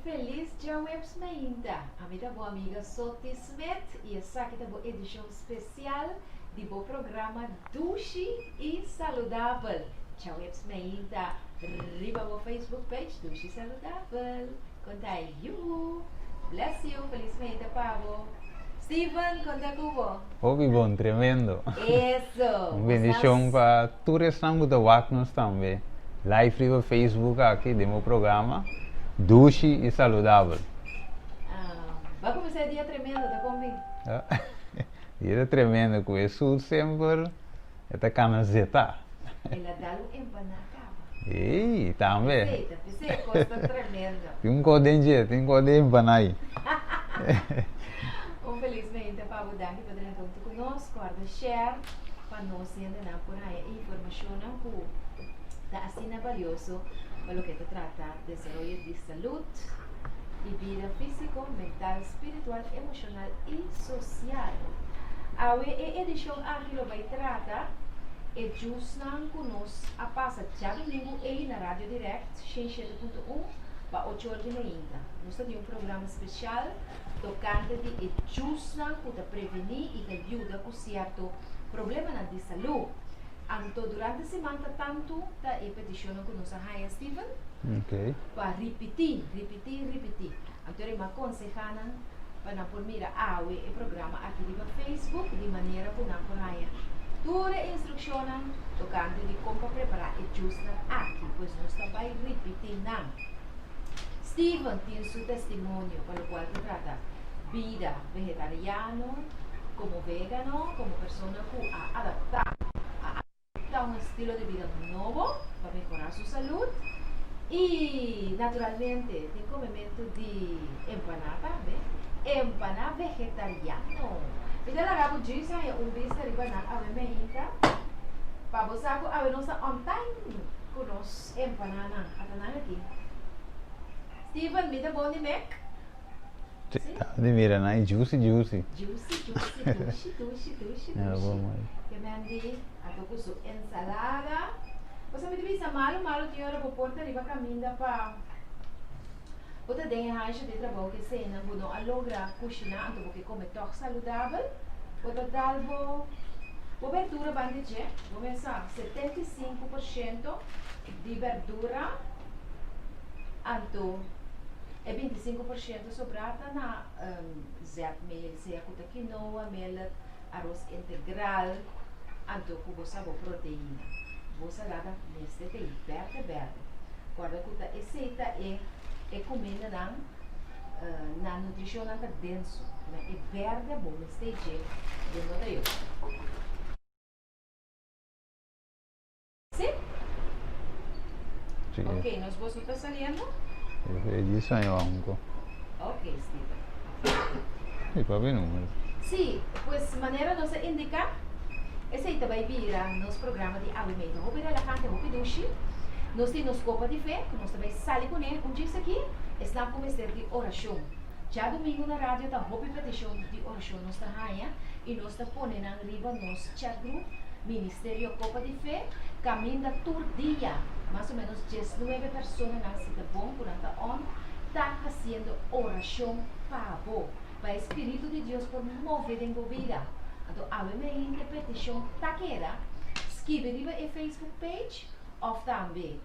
felis djaweps mainta. Ami ta bo amiga Soti Smith i esaki ta bo edishon spesial di bo programa Dushi i Saludabel. Djaweps mainta riba bo Facebook page Dushi Saludabel. Konta yuhu! Bless you, felis mainta pa bo. Steven, konta ku bo. Hopi bon, tremendo. Eso! Un bendishon pa tur esnan ku ta wak nos tambe live riba Facebook aki den bo programa Dushi i Saludabel. Bo a kuminsá e dia tremendo, ta kon bin? Dia ta tremendo ku Hesus semper e ta kana zetá. El a dal un empaná kaba. Ey, tambe. P'esei ta, p'esei e kos ta tremendo. Tin un kos den dje, tin un kos den empaná ei. Un felis meinta pa bo, danki pa drenta huntu ku nos. Kòrda share pa nos hendenan por haña e informashonnan ku ta asina balioso pa loke ta trata desaroyo di salud i bida físiko, mental, spiritual, emoshonal i sosial. Awe e edishon aki lo bai trata e djusnan ku nos a pasa djadumingu ei na Radio Direct 107.1 pa ocho or di meinta. Nos ta tin un programa spesial tokante di e djusnan ku ta prevení i ta yuda ku sierto problemanan di salú. Anto durante siman ta tantu ta e petishonnan ku nos a haña, Steven, pa ripití, ripití, ripití. Anto e ma konsehá nan pa nan por mira awe e programa aki riba Facebook di manera ku nan por haña tur e instrukshonnan tokante di kon pa prepará e djusnan aki. Pues nos ta bai ripití nan. Steven tin su testimonio pa lokual ta trata bida vegetariano, komo vegano, komo persona ku a adaptá, a adoptá un estilo di bida nobo pa mehorá su salud i naturalmente tin komementu di empaná tambe, empaná vegetariano. Mi ta laga bo djis haña un bista riba nan awe meinta pa bo sa ku awe nos ta on time ku nos. Empananan, ata nan aki. Steven, mi ta bon di mek? Si, ta di mira nan e juicy juicy. Juicy juicy, dushi dushi dushi dushi. Ke men di ato ku su ensalada. Pasobra mi ta bisa malu malu tin ora bo por ta riba kaminda pa bo ta den e hansha di trabou ke eseinan bo no a logra kushiná anto bo ke kome tòg saludabel. Bo ta dal bo bo berdura ban di dje, bo mesa 75% di berdura anto e 25% sobrá ta na zetmeel, sea ku ta quinoa, millet, aros integral, anto ku bo sa bo proteina. Bo salada mester ta ei berde berde. Kòrda ku ta esei ta e e kumindanan nan nutrishonnan ta denso. E berde bo mester dje den bo ta yo. Sí? Sí. Ok, nos boso ta saliendo? E di sueño banco. Ok, Steven. Sí, papi número. Sí, pues manera nos a indica, esei ta bai bira nos programa di awe medio. Hopi relajante, hopi dushi. Nos tin nos kopa di fe, ku nos ta bai sali kuné un djis aki, esnan ku mester di orashon. Djadumingu na radio ta hopi petishon di orashon nos ta haña i nos ta pone nan riba nos chat group Ministerio Copa di Fe kaminda tur dia mas o menos diesnuebe personanan si ta bon ku nan ta on ta hasiendo orashon pa bo pa e Spiritu di Dios por move den bo bida. Anto awe mehinte petishon ta keda skibi riba e Facebook page òf tambe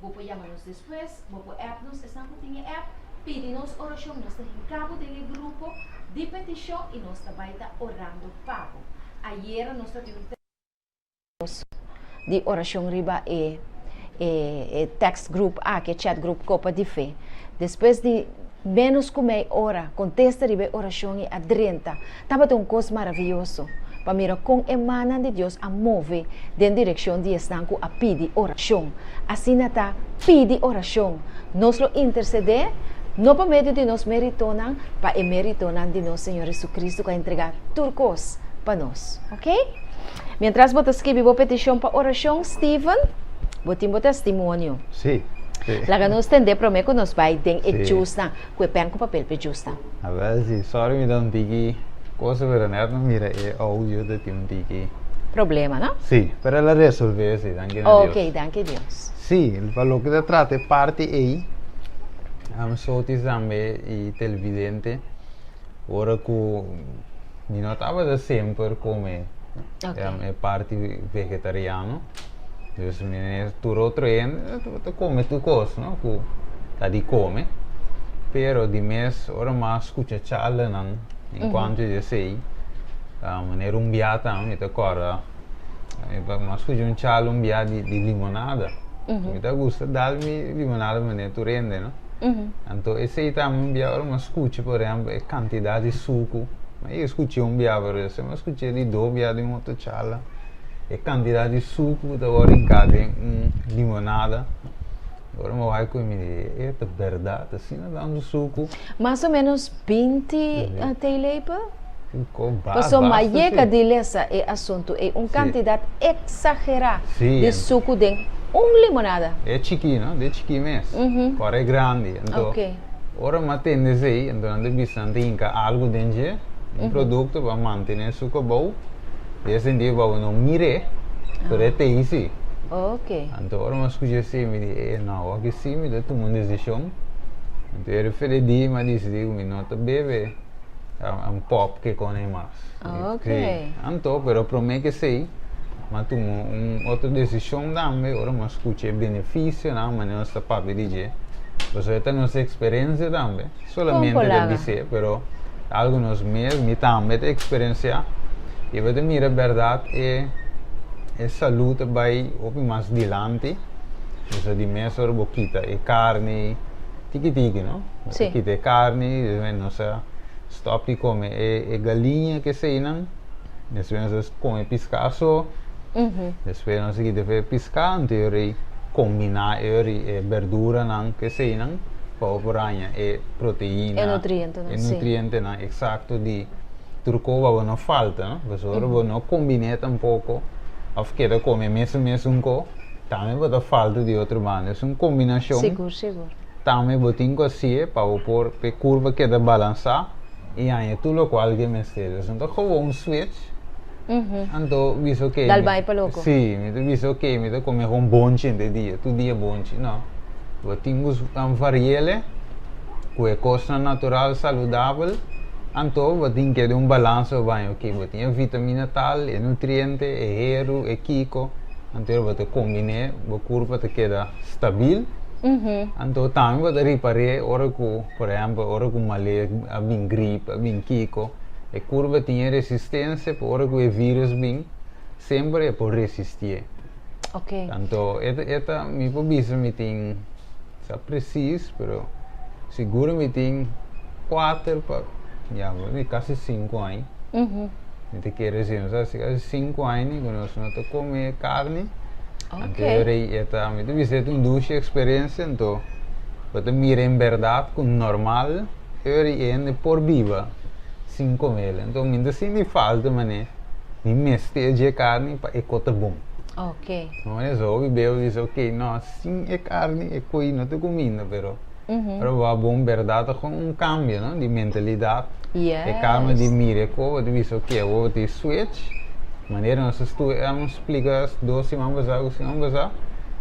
Bo por yama nos despues, bo por app nos, esnan ku tin e app, pidi nos orashon, nos ta hinka bo den e grupo di petishon i nos ta bai ta orando pa bo. Ayera nos ta tin un di orashon riba e e text group aki, e chat group Copa di Fe. Despues di ménos ku mei ora, kontesta riba e orashon i a drenta. Tabata un kos maravioso pa mira kon e mannan di Dios a move den direkshon di esnan ku a pidi orashon. Asina ta, pidi orashon! Nos lo intersedé, no pa medio di nos méritonan, pa e méritonan di nos Señor Jesucristo ku a entregá tur kos pa nos. Oke? Mientras bo ta skibi bo petishon pa orashon, Steven, bo tin bo testimonio. Sí, sí. Laga nos tendé promé ku nos bai den e djusnan. Ku e pen ku papel p'e djusta. A ver si, sorry mi ta un tiki cosa pero net mi mira e audio ta tin un tiki. Problema no? Si, pero el a resolve si, danki na Dios. Ok, danki Dios. Si, pa loke ta trata e parti ei. Sotis tambe i televidente, ora ku mi no tabata semper kome e parti vegetariano, dus mi tur otro hende ta kome tur kos, no, ku ta di kome, pero di mes ora mi a skucha charlanan en kuanto di esei, manera un bia tambe mi ta kòrda Mi a skucha un charla un bia di limonada. Mi ta gusta dal mi limonada manera tur hende, no? Anto esei tambe un bia ora mi a skucha por ehempel e kantidat di suku. Mi a skuch'é un bia pero esei mi a skuch'é di dos bia den otro charla. E kantidat di suku ku ta wòrdu hinká den un limonada. Ora mi wak ku mi di e ta bèrdat asina tantu suku. Mas o ménos 20 theelepel? Pasobra a yega di lesa e asuntu ei, un kantidat eksagerá di suku den un limonada. E chikí, no? De chikí mes. Kòrda e grandi. Anto, ora mi a tende esei, anto nan ta bisa nan ta hinka algu den dje, un produkto pa mantené suku abou. Den e sentido pa bo no mir'é, pero e ta ei sí. Anto ora mi a skucha esei, mi di, e no, awor sí mi ta tuma un desishon. Anto e referé di mi a disidí ku mi no ta bebe. Un pop ke kone mas. Ok. Anto, pero prome ke esei, m'a tuma un otro desishon tambe ora m'a skucha e benefisionan manera nos ta papia di dje. Pasobra e ta nos eksperensia tambe. Solamente ta bis'é, pero ta algu nos mes, mi tambe ta eksperensiá. I bo ta mira bèrdat e e salú ta bai hopi mas dilanti. Pasobra di mes ora bo kita e karni. Tiki tiki, no? Sí. Kita e carni, despues nos a stop di come e galiña ke eseinan, despues nos a come pisca so, despues nos a kita e pisca, anto e ora combina e ora e berduranan ke eseinan pa bo por haña e proteina, E nutrientenan, e sí. nutrientenan exacto di tur ko pa bo no falta, no? Pasobra ora bo no combin'é tampoco of keda come mesun mesun ko, Tambe bo ta falta di otro banda. Es un kombinashon. Sigur, sigur. Tambe bo tin ku hasié pa bo por pa e kurva keda balansá i haña tur lokual ke mester. Es no ta gewoon un switch, anto bisa oke. Dal bai pa loko. Sí, mi ta bisa oke, mi ta kome gewoon bonchi henter dia, tur dia bonchi. No. Bo tin ku vari'el ku e kosnan natural, saludabel, anto bo tin keda un balansa bo baña. Oke, bo tin e vitamina tal, e nutriente, e heru, e kiko. Anto bo ta kombiné, bo kurpa ta keda stabil. Anto tambe bo ta ripar'é ora ku, por ehèmpel, ora ku malé a bin grip, a bin kiko, e kurpa tin e resistensia pa ora ku e vírùs bin, semper e por resistié. Anto e ta, e ta, mi por bisa mi tin, sa presis, pero sigur mi tin kuater pa, ya, kasi sinku aña. Mi ta kere si nos hasi kasi 5 aña ku nos no ta kome karni. Anto e rei e ta, mi ta bisa e ta un dushi eksperensia, anto bo ta mira en bèrdat ku normal e rei e hende por biba sin kome el. Anto mi ta sinti falta manera mi mester dje karni pa e ko ta bon. Manera so hopi beu bisa ok no sin e karni e koi no ta kuminda pero. Pero bo a bon berdad ta con un cambio no di mentalidad. Yes. E cambio di mira e co bo ta bisa ok awor bo tin switch manera nos a stu a splica dos siman pasa cu siman pasa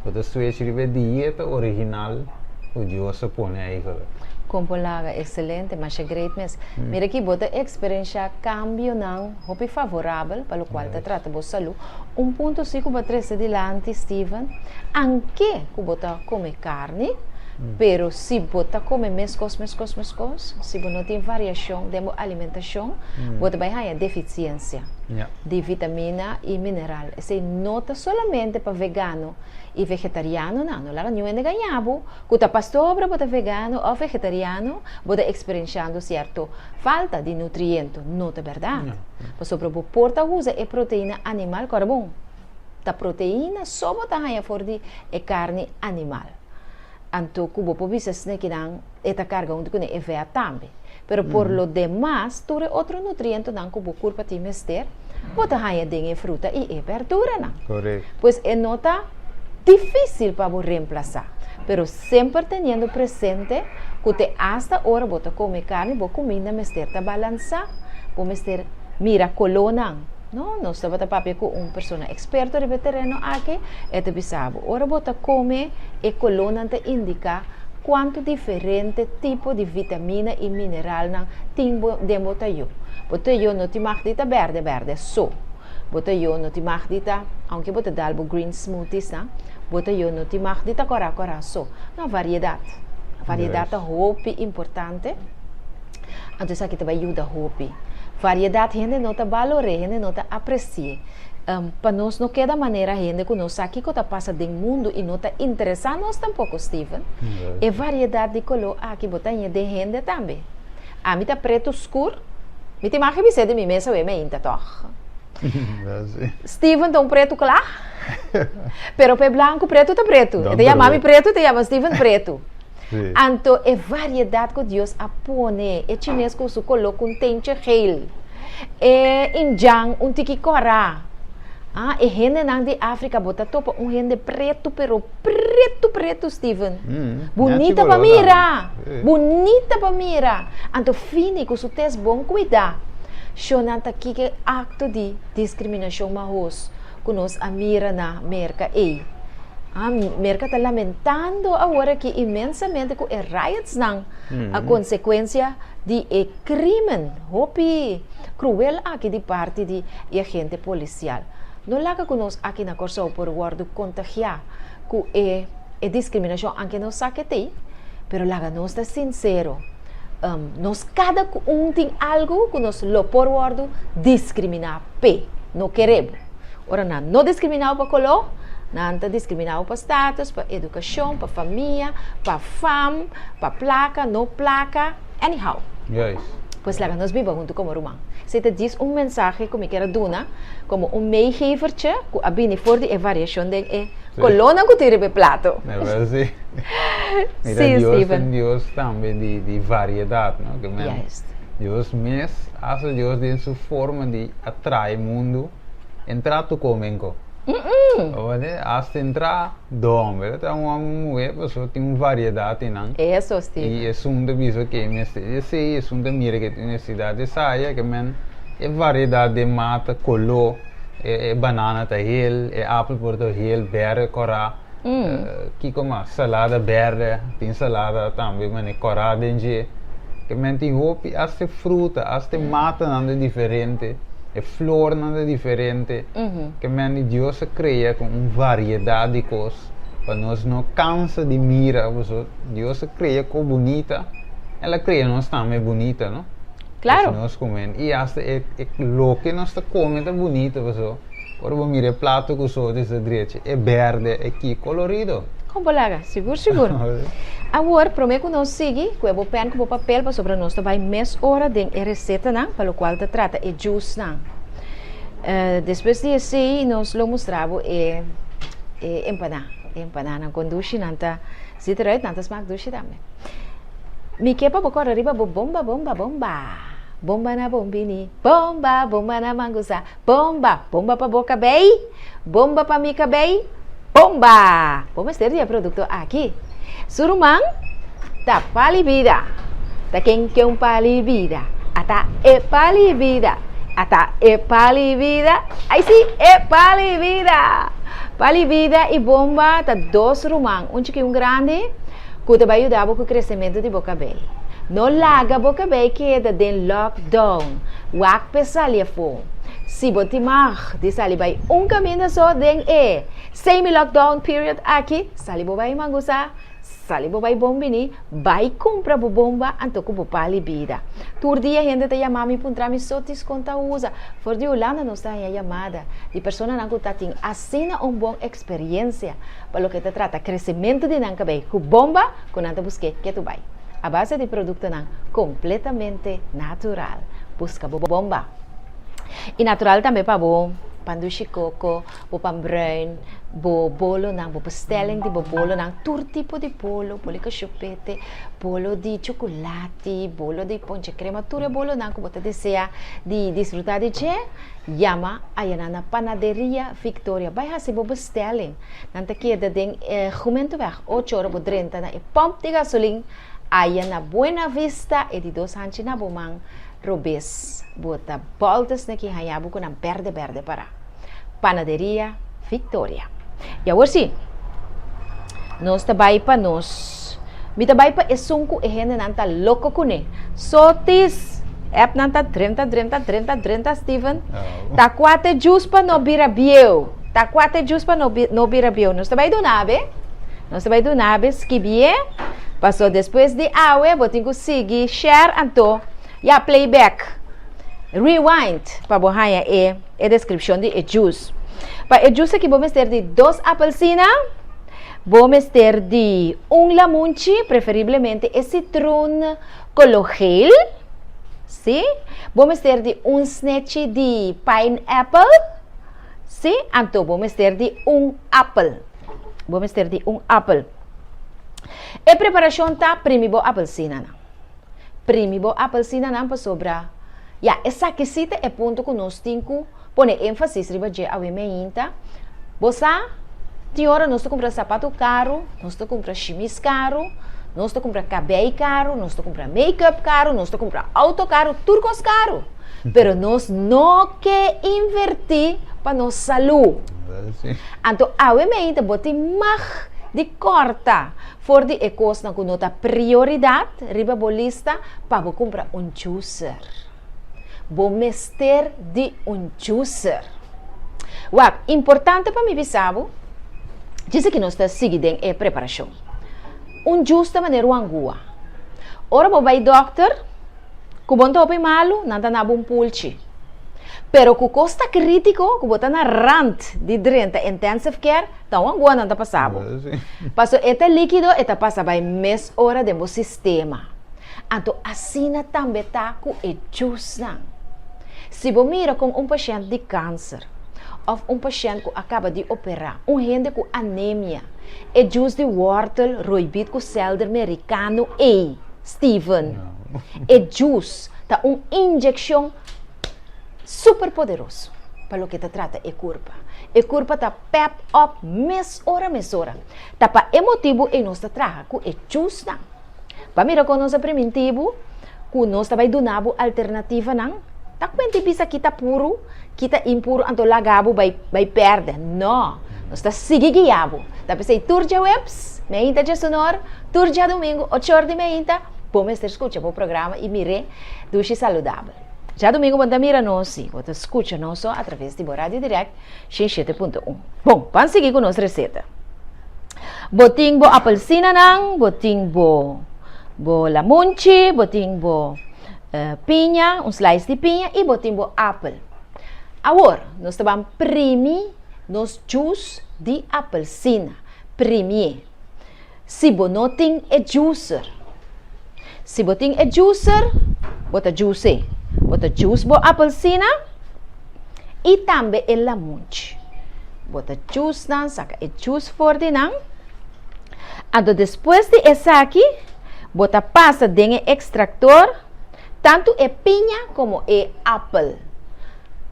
bo ta switch riba e dieta original cu Dios a pone eigenlijk. Con por laga excelente masha great mes. Mira aki bo ta experiencia cambionan hopi favorabel pa locual ta trata bo salud. Un punto si cu bo a trece dilanti Steven anke cu bo ta come carni, Pero si bo ta come mescos, mescos, mescos, si bo no tin variacion den bo alimentacion, bo ta bay haya deficiencia di vitamina y mineral. Esey no ta solamente pa vegano y vegetarianonan. No laga niun hende gaña bo cu ta pasobra bo ta vegano of vegetariano bo ta experienciando cierto falta di nutriento. No ta berdad. Pasobra bo por ta usa e proteina animal, cora bon, ta proteina so bo ta haya for di e carni animal. Anto ku bo por bisa snekinan e ta karga huntu kuné e vèt tambe. Pero por lo demas tur e otro nutrientonan ku bo kurpa tin mester, bo ta haña den e fruta i e bèrduranan. Pues e no ta difísil pa bo remplasá, pero semper teniendo presente ku te asta ora bo ta kome karni bo kuminda mester ta balansá, bo mester mira kolónan. No, nos tabata papia ku un persona eksperto riba e tereno aki, e ta bisa bo, ora bo ta kome, e kolónan ta indiká Kuantu diferente tipo di vitamina i mineralnan tin bo den bo tayó. Bo tayó no tin mag di ta bèrdè bèrdè so. Bo tayó no tin mag di ta, aunke bo ta dal bo green smoothiesnan, bo tayó no tin mag di ta kòrá kòrá so. No, variedat. Variedat ta hopi importante. Anto esaki ta bai yuda hopi. Variedat hende no ta balor'é, hende no ta apresi'é. Pa nos no keda manera hende ku no sa kiko ta pasa den mundu i no ta interesá nos tampoko, Steven. E variedat di koló aki bo ta haña den hende tambe. Ami ta pretu skur, mi tin mag bis'é di mi mes awe mi ainda tòg. Steven ta un pretu kla, pero pa e blanku pretu ta pretu. E ta yama mi pretu, e ta yama Steven pretu. Anto e variedat ku Dios a pone, e chines ku su koló ku un tentje geel, e indjan un tiki kòrá, ah, e hendenan di Afrika bo ta topa un hende pretu pero pretu pretu, Steven. Bunita pa mira, bunita pa mira. Anto fini ku su tes bon kuidá. Shonnan ta kiko e akto di diskriminashon mahos ku nos a mira na Merka ei. Ah, Merka ta lamentando awor aki inmensamente ku e riotsnan a konsekuensia di e krimen hopi kruel aki di parti di e agente polisial. No laga ku nos aki na Kòrsou por wòrdu kontagiá ku e e diskriminashon anke nos sa ke t'ei, pero laga nos ta sinsero, nos kada ku un tin algu ku nos lo por wòrdu diskriminá p'e, no kere bo. Ora nan no diskriminá bo pa koló, nan ta diskriminá bo pa status, pa edukashon, pa famia, pa fam, pa plaka, no plaka, anyhow. Juist. Pues laga nos biba huntu komo ruman. Esei ta djis un mensahe ku mi kier a duna komo un meegevertje ku a bini for di e variashon den e kolónan ku tin riba e plato. Mira, sí. Mira, Sí, Dios ta Steven. un Dios tambe di, di variedat, no? Ke men, Juist. Dios mes, hasta Dios den su forma di a trae mundu, Entra tu komen ko. Oye, hasta entra do homber, ta un homber un muher, pasobra tin un variedad einan. Eso, Steven. Y esun ta bisa ke mester di esey, esun ta mira ke tin necesidad di esaya, ke men e variedad den mata, color, e banana ta hel, e apel por ta hel, berde, cora, kiko mas, salada berde, tin salada tambe mane cora den dje, ke men tin hopi, hasta e fruta, hasta e matanan ta diferente, e flornan ta diferente, ke men di Dios a krea ku un variedat di kos pa nos no kansa di mira, pasobra Dios a krea kos bunita, el a krea nos tambe bunita, no? Claro. Nos komen, i hasta e loke nos ta kome ta bunita, pasobra Ora bo mira e plato ku sote sta drechi, e berde, e ki kolorido. Kon bo laga? Sigur sigur. Awor, promé ku nos sigui, kue bo pèn ku bo papel pasobra nos ta bai mes ora den e resetanan pa lokual ta trata e juicenan. Despues di esei nos lo mustra bo e e empaná. E empananan kon dushi nan ta zit eruit, nan ta smak dushi tambe. Mi ke pa bo kòrda riba bo bomba bomba bomba. Bomba na bombini, bomba, bomba na mangusa. Bomba! Bomba pa bo kabei, bomba pa mi kabei, bomba! Bo mester di e produkto aki. Su ruman ta pali bida. Ta ken ke un pali bida? Ata e pali bida. Ata e pali bida. Ai si, e pali bida! Pali bida i bomba ta dos ruman, un chiki un grandi, ku ta bai yuda bo ku kresementu di bo kabei. No laga bo kabei keda den lockdown. Wak p'e sali afó. Si bo tin mag di sali bai un kaminda so den e semi lockdown period aki, sali bo bai Mangusa, sali bo bai Bon Bini, bai kumpra bo bomba anto ku bo pali bida. Tur dia hende ta yama mi puntra mi sotis kon ta usa. For di Hulanda nos ta haña yamada di personanan ku ta tin asina un bon eksperiencia pa loke ta trata kresementu di nan kabei ku bomba ku nan ta busk'é ketu bai. A base di produktonan kompletamente natural. Buska bo bomba. I natural tambe pa bo pan dushi koko, bo pan bruin, bo bolonan, bo bestelling di bo bolonan, tur tipo di bolo, bolo di kashupete, bolo di chocolati, bolo di ponche crema, tur e bolonan ku bo ta desea di disfruta di dje, yama ayanan na Panaderia Victoria. Bai hasi bo bestelling. Nan ta keda den e Gemeenteweg ocho ora bo drenta na e pump di gasolin aya na Buena Vista e di dos hanchi na bo man robes bo ta bolta esneki haña bo ku nan berde berde para. Panaderia Victoria. Y awor si nos ta bai pa nos. Mi ta bai pa esun ku e hendenan ta loko kuné. Sotis! Appnan ta drenta, drenta, drenta, drenta, Steven. Ta kua te juice pa no bira bieu? Ta kua te juice pa no no bira bieu? Nos ta bai duna abe. Nos ta bai duna abe skibié. Paso despues di awe bo tin ku sigui share anto ya playback. Rewind pa bo haña e e deskripshon di e juice. Pa e juice aki bo mester di dos apelsina. Bo mester di un lamunchi, preferiblemente e citroen color geel, si. Bo mester di un snechi di pineapple, si. Anto bo mester di un appel. Bo mester di un appel. E preparacion ta primi bo appelsinanan. Primi bo appelsinanan pasobra, ya, esaki si ta e punto cu nos tin cu Pone énfasis riba dje awe meinta. Bo sa, tin ora nos ta kumpra sapatu karu, nos ta kumpra shimis karu, nos ta kumpra kabei karu, nos ta kumpra make-up karu, nos ta kumpra outo karu, tur kos karu. Pero nos no ke invertí pa nos salú. Anto awe meinta bo tin mag di kòrta for di e kosnan ku no ta prioridat riba bo lista pa bo kumpra un juicer. Bo mester di un juicer. Wak, importante pa mi bisa bo, djis aki nos ta sigui den e preparashon. Un juice ta manera un angua. Ora bo bai dòkter, ku bo no ta hopi malu, nan ta na bo un pulchi. Pero ku kos ta kritiko, ku bo ta na rant di drenta intensive care, ta un angua nan ta pasa bo. Paso e ta likido, e ta pasa bai mes ora den bo sistema. Anto asina tambe ta ku e jusnan. Si bo mira kon un pashènt di kanser òf un pashènt ku a kaba di operá, un hende ku anemia, e jus di wòrtel roibit ku sèlder merikano ei, Steven, e jus ta un inyekshon super poderoso pa loke ta trata e kurpa. E kurpa ta pèp òp mesora mesora. Ta pa e motibu ei nos ta traha ku e jusnan. Pa mira kon nos a priminti bo ku nos ta bai duna bo alternativanan, ta kuenta i bisa kita puru, kita impuru anto laga bo bai bai pèrdè. No! Nos ta sigui guia bo. Ta p'esei tur djaweps, meinta djasunor, tur djadumingu, ochor di meinta, bo mester skucha bo programa i mir'é Dushi Saludabel. Djadumingu bo no ta mira nos, si, bo ta skucha nos so atraves di bo Radio Direct 107.1. Bon, ban sigui ku nos reseta. Bo tin bo apelsinanan, bo tin bo bo lamunchi, bo tin bo eh, piña, un slice di piña i bo tin bo apel. Awor, nos ta ban primi nos juice di apelsina. Primié. Si bo no tin e juicer. Si bo tin e juicer, bo ta juice. Bo ta juice bo apelsina i tambe e lamunchi. Bo ta juice nan, saka e juice for di nan. Anto despues di esaki, bo ta pasa den e ekstraktor tantu e piña komo e apel.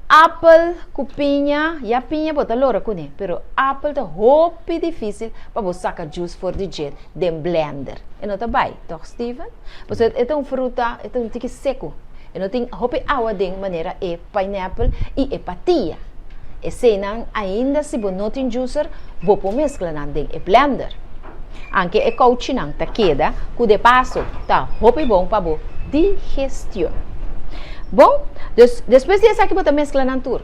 Apel ku piña, ya piña bo ta lora kuné, pero apel ta hopi difísil pa bo saka juice for di dje den blender. E no ta bai, tòg Steven? Pasobra e ta un fruta, e ta un tiki seku. E no tin hopi awa den manera e pineapple i e patia. Eseinan ainda si bo no tin juicer, bo por meskla nan den e blender. Anke e kouchinan ta keda ku de paso ta hopi bon pa bo digestion. Bon, dus despues di esaki bo ta meskla nan tur.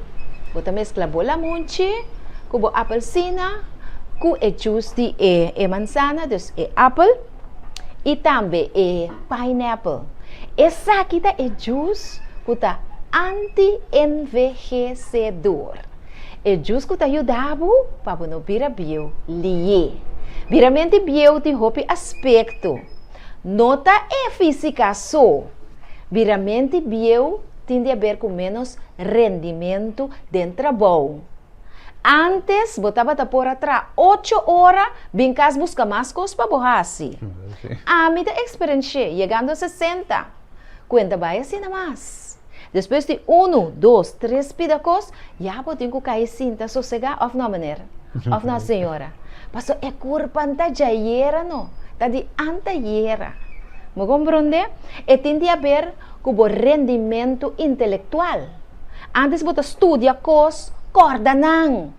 Bo ta meskla bo lamunchi ku bo apelsina ku e juice di e e mansana, dus e apel, i tambe e pineapple. Esaki ta e juice ku ta anti-envejecedor. E jus ku ta yuda bo pa bo no bira bieu lié. Biramente bieu tin hopi aspekto. No ta e físika so. Biramente bieu tin di aber ku ménos rendimentu den trabou. Ántes bo tabata por a traha ocho ora bin kas buska mas kos pa bo hasi. Ami ta eksperensh'é yegando sesenta. Kuenta bai asina mas. Despues di unu, dos, tres pida kos, ya bo tin ku kai sinta sosegá, òf no, meneer? Òf no, señora? Pasobra e kurpan ta djayera no, ta di antayera. Bo komprondé? E tin di haber ku bo rendimentu intelektual. Ántes bo ta studia kos, kòrda nan.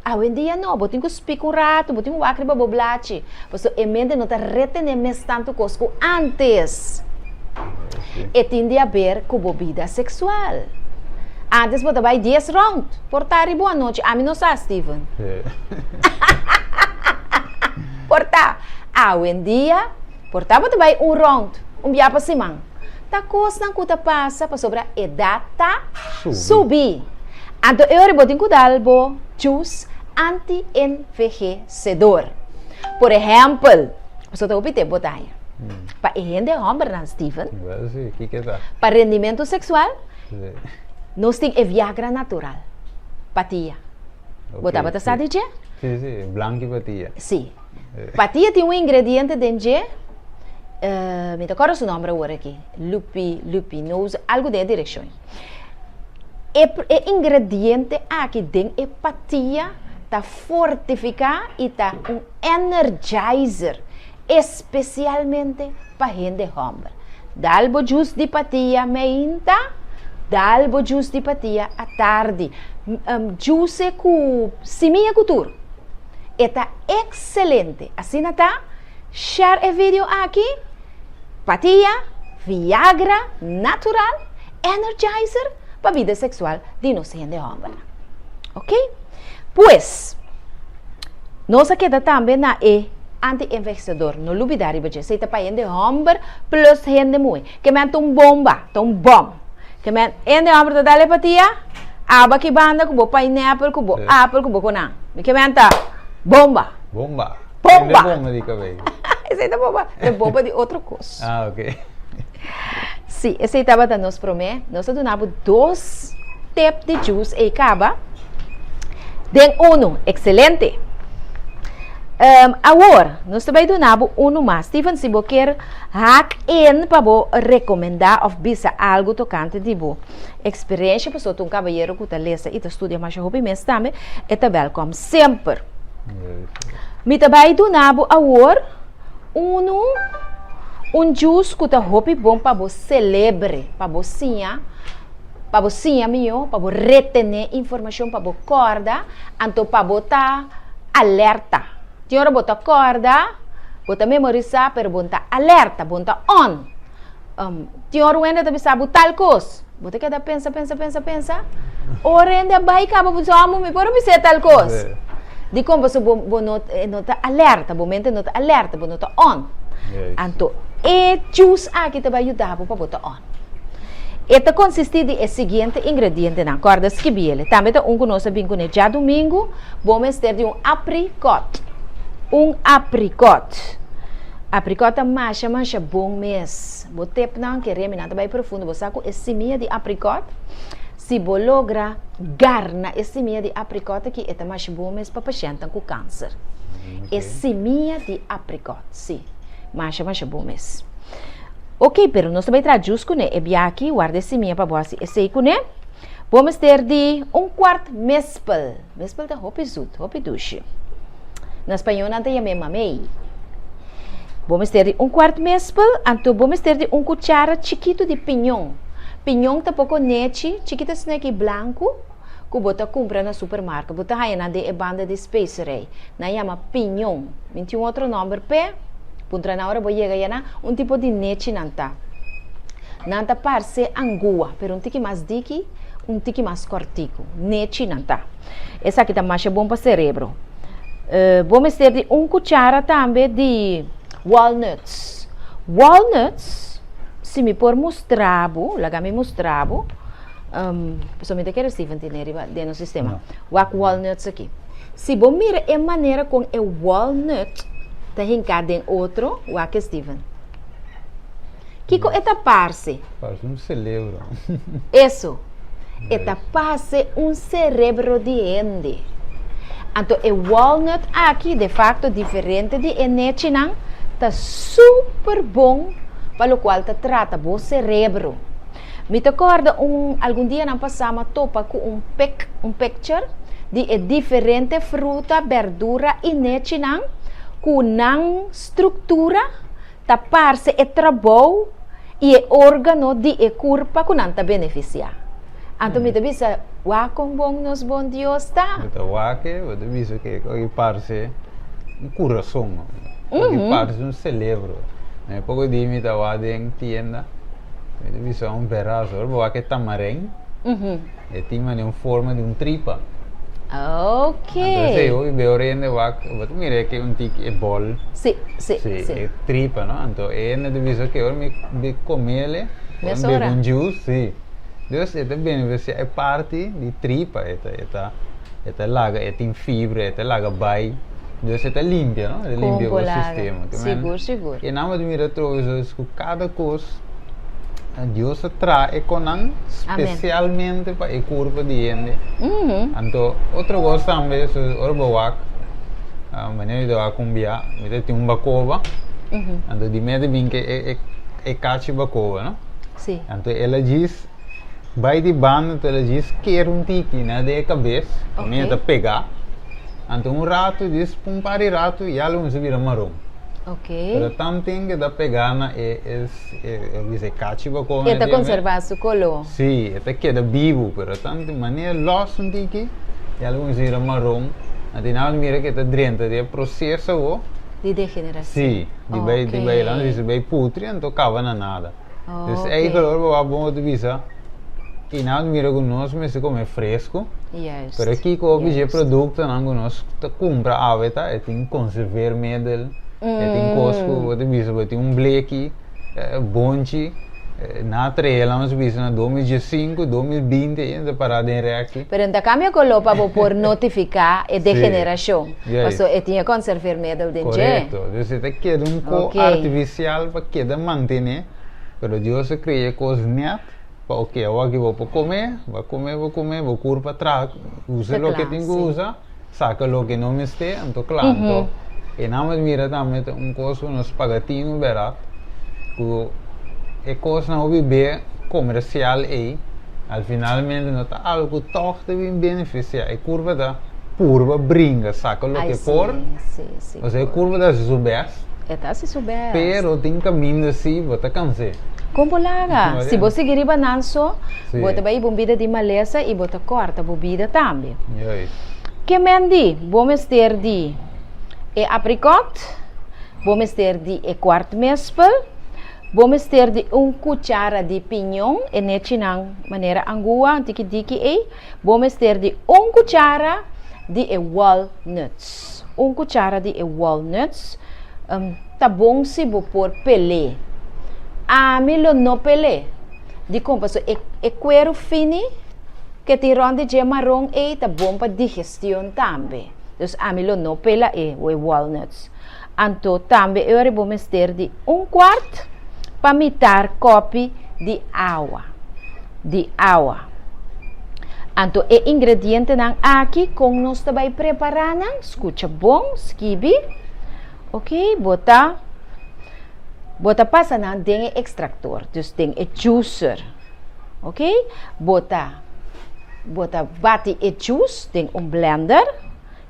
Awendia no, bo tin ku spik un ratu, bo tin ku wak riba bo blachi, pasobra e mente no ta retené mes tantu kos ku ántes. E tin di haber ku bo bida seksual. Ántes bo ta bai dies rònt, por ta riba un anochi, ami no sa, Steven. Por ta. Awendia, por ta bo ta bai un rònt, un bia pa siman. Ta kosnan ku ta pasa pasobra edat ta subi. Anto e ora bo tin ku dal bo juice anti-envejecedor. Por ehèmpel, pasobra ta hopi tempu bo ta haña. Pa e hende hòmbernan, Steven, pa rendimentu seksual, nos tin e Viagra natural, patia. Bo tabata sa di dje? Sí, sí, blanki patia. Sí. Patia tin un ingrediente den dje, mi ta kòrda su nòmber awor aki, lupi, lupinoso, algu den e direkshon. E, e ingrediente aki den e patia ta fortifiká i ta un energizer, espesialmente pa hende hòmber. Dal bo jus di patia meinta, dal bo jus di patia atardi. Juse ku simia ku tur. E ta excelente. Asina ta, share e video aki, patia, Viagra natural, energizer pa bida sexual di nos hende hombernan. Ok? Pues, nos a keda tambe na e anti-envejecedor. No lubida riba dje. Esey ta pa hende homber plus hende muhe. Ke men ta un bomba, ta un bom. Ke men hende homber ta dal e patia, aba ki banda ku bo pineapple, ku bo apel, ku bo konan. Mi ke men ta bomba. Bomba. Bomba. Hende bomba di kabei. Esey ta bomba, e bomba di otro kos. Ah, ok. Si, esey tabata nos prome. Nos a duna bo dos tip di juice ey kaba den unu. Excelente! Awor, nos ta bay duna bo unu mas. Steven, si bo kier haak in pa bo recomenda of bisa algo tocante di bo experiencia, pasobra ta un cabayero cu ta lesa y ta studia masha hopi mes tambe, e ta welkom semper. Mi ta bai duna bo awor unu un juice ku ta hopi bon pa bo selebre, pa bo siña, pa bo siña mihó, pa bo retené informashon, pa bo kòrda, anto pa bo ta alerta. Tin ora bo ta kòrda, bo ta memorisá, pero bo no ta alerta, bo no ta on. Tin ora un hende ta bisa bo tal kos, bo ta keda pensa, pensa, pensa, pensa. Ora hende a bai kaba bo bisa, amo mi por a bis'é tal kos. Dikon? Pasobra bo bo no e no ta alerta, bo mente no ta alerta, bo no ta on. Anto e juice aki ta bai yuda bo pa bo ta on. E ta konsistí di e siguiente ingredientenan, kòrda skibi el. Tambe ta un ku nos a bin kuné djadumingu, bo mester di un aprikòt, un aprikòt. Aprikòt ta masha masha bon mes. Bo tepnan ke reminan ta bai profundo. Bo sa ku e simia di aprikòt, si bo logra garna e simia di aprikòt aki, e ta masha bon mes pa pashèntnan ku kanser. E simia di aprikòt, si. Masha masha bon mes. Ok, pero nos ta bai traha jus kuné. E bia aki, warda e simia pa bo hasi esei kuné. Bo mester di un kuart mespel. Mespel ta hopi zut, hopi dushi. Na spañó nan ta yam'é mamey. Bo mester di un kuart mespel, anto bo mester di un kuchara chikitu di piñon. Piñon ta poko nechi, chikito asina aki blanku, ku bo ta kumpra na supermarket. Bo ta haña nan den e banda di specerij. Nan yama piñon. Mi tin un otro nòmber p'e, puntra nan ora bo yega ya nan, un tipo di nechi nan ta. Nan ta parse angua, pero un tiki mas diki, un tiki mas kòrtiku. Nechi nan ta. Esaki ta masha bon pa serebro. Bo mester di un kuchara tambe di walnuts. Walnuts, si mi por mustra bo, laga mi mustra bo, pasobra mi ta kere Steven tene riba den nos sistema. Wak walnuts aki. Si bo mira e manera kon e walnut ta hinká den otro, wak e Steven. Kiko e ta parse? Parse un celebro. Eso. E ta parse un cerebro di hende. Anto e walnut aki, de facto diferente di e nechinan, ta super bon pa locual ta trata bo cerebro. Mi ta corda un algun dianan pasa mi a topa cu un pic, un picture di e diferente fruta, berdura y nechinan cu nan structura Ta parse e trabou i e órgano di e kurpa ku nan ta benefisiá. Anto mi ta bisa, wak kon bon nos bon Dios ta. Bo ta wak e, bo ta bisa ke koki parse un kurason, koki parse un selebro. Na e poko dia mi ta wak den tienda, mi ta bisa un peras, ora bo wak e tamaren, e tin manera un forma di un tripa. Ok. Anto esei hopi beo rende wak, bo ta mira ke un tiki e bol. Si, si, si. Si, e tripa, no? Anto e hende ta bisa ke ora mi komele, ora mi bebe un juice, si. Dus e ta beneficia e parti di tripa, e ta e ta e ta laga e tin fibra, e ta laga bai, dus e ta limpia, no? E ta limpia bo sistema. Ke men Sigur, sigur. E nan bo ta mira atrobe so ku kada kos Dios a traha e konan spesialmente pa e kurpo di hende. Anto otro kos tambe so ora bo wak manera mi ta wak un bia mi ta tin un bakoba, anto di mete bin ke e e kachi bakoba, no? Sí. Anto el a djis bai di banda, anto el a djis kere un tiki na den e kabes, Ok. mi ta pegá. Anto un ratu, djis un par di ratu, ya lo kuminsá bira maron. Ok. Pero tanten ke ta pegá na e, e, e, e bisa e kachi pa kome E ta di konservá su koló. Sí, e ta keda bibu, pero tanten manera lòs un tiki, ya lo kuminsá bira maron. Anto i nan mira ke ta drenta den e proseso awo. Di degenerashon. Sí, di bai, di bai, Ok. nan bisa bai putri, anto kaba na nada. Dus Ok. eigenlijk ora bo wak bon bo ta bisa i nan mira ku nos mester kome fresku. Juist. Pero kiko hopi dje Juist. produktonan ku nos ta kumpra awe ta e tin konserveermiddel, e tin kos ku bo ta bisa bo tin un bleki, bonchi, nan a trae nan nos bisa na 2015, 2020 ainda ta pará den rèki. Pero nan ta kambia koló pa bo por notifiká e degenerashon. Juist. Paso e tin e konserveermiddel den dje. Korekto. Dus e ta keda un ko Ok. artifisial pa keda mantené, pero Dios a krea e kos nèt pa oke awor aki bo por kome, bo a kome, bo kome, bo kurpa traha, usa Ta loke kla, tin ku sí. usa, saka loke no mester, anto kla. Anto e nan a mira tambe ta un kos ku nos paga tinu bèrdat, ku e kosnan hopi be komersial ei, al finalmente no ta algu ku tòg ta bin benefisiá, e kurpa ta purba bringa saka Ai, loke sí, por, sí, sí, osea e por. kurpa ta hasi su bèst. E ta hasi su best. Pero tin kaminda si bo ta kans'é. Kon bo laga? Si bo sigui riba nan so, Sí. bo ta bai hiba un bida di malesa i bo ta kòrta bo bida tambe. Juist. Ke men di? Bo mester di e aprikòt, bo mester di e kuart mespel, bo mester di un kuchara di piñon, e nechinan manera angua, un tiki diki ei, bo mester di un kuchara di e walnuts. Un cuchara di e walnuts ta bon si bo por pel'é. Ami lo no pel'é. Dikon? Pasobra e e cuero fini ke tin rond di dje maron ei ta bon pa digestion tambe. Dus ami lo no pela e e walnuts. Anto tambe e ora bo mester di un cuart pa mitar kopi di awa. Di awa. Anto e ingredientenan aki kon nos ta bai prepará nan? Skucha bon, skibi. Ok, bo ta bo ta pasa nan den e ekstraktor, dus den e juicer. Ok, bo ta bo ta bati e juice den un blender.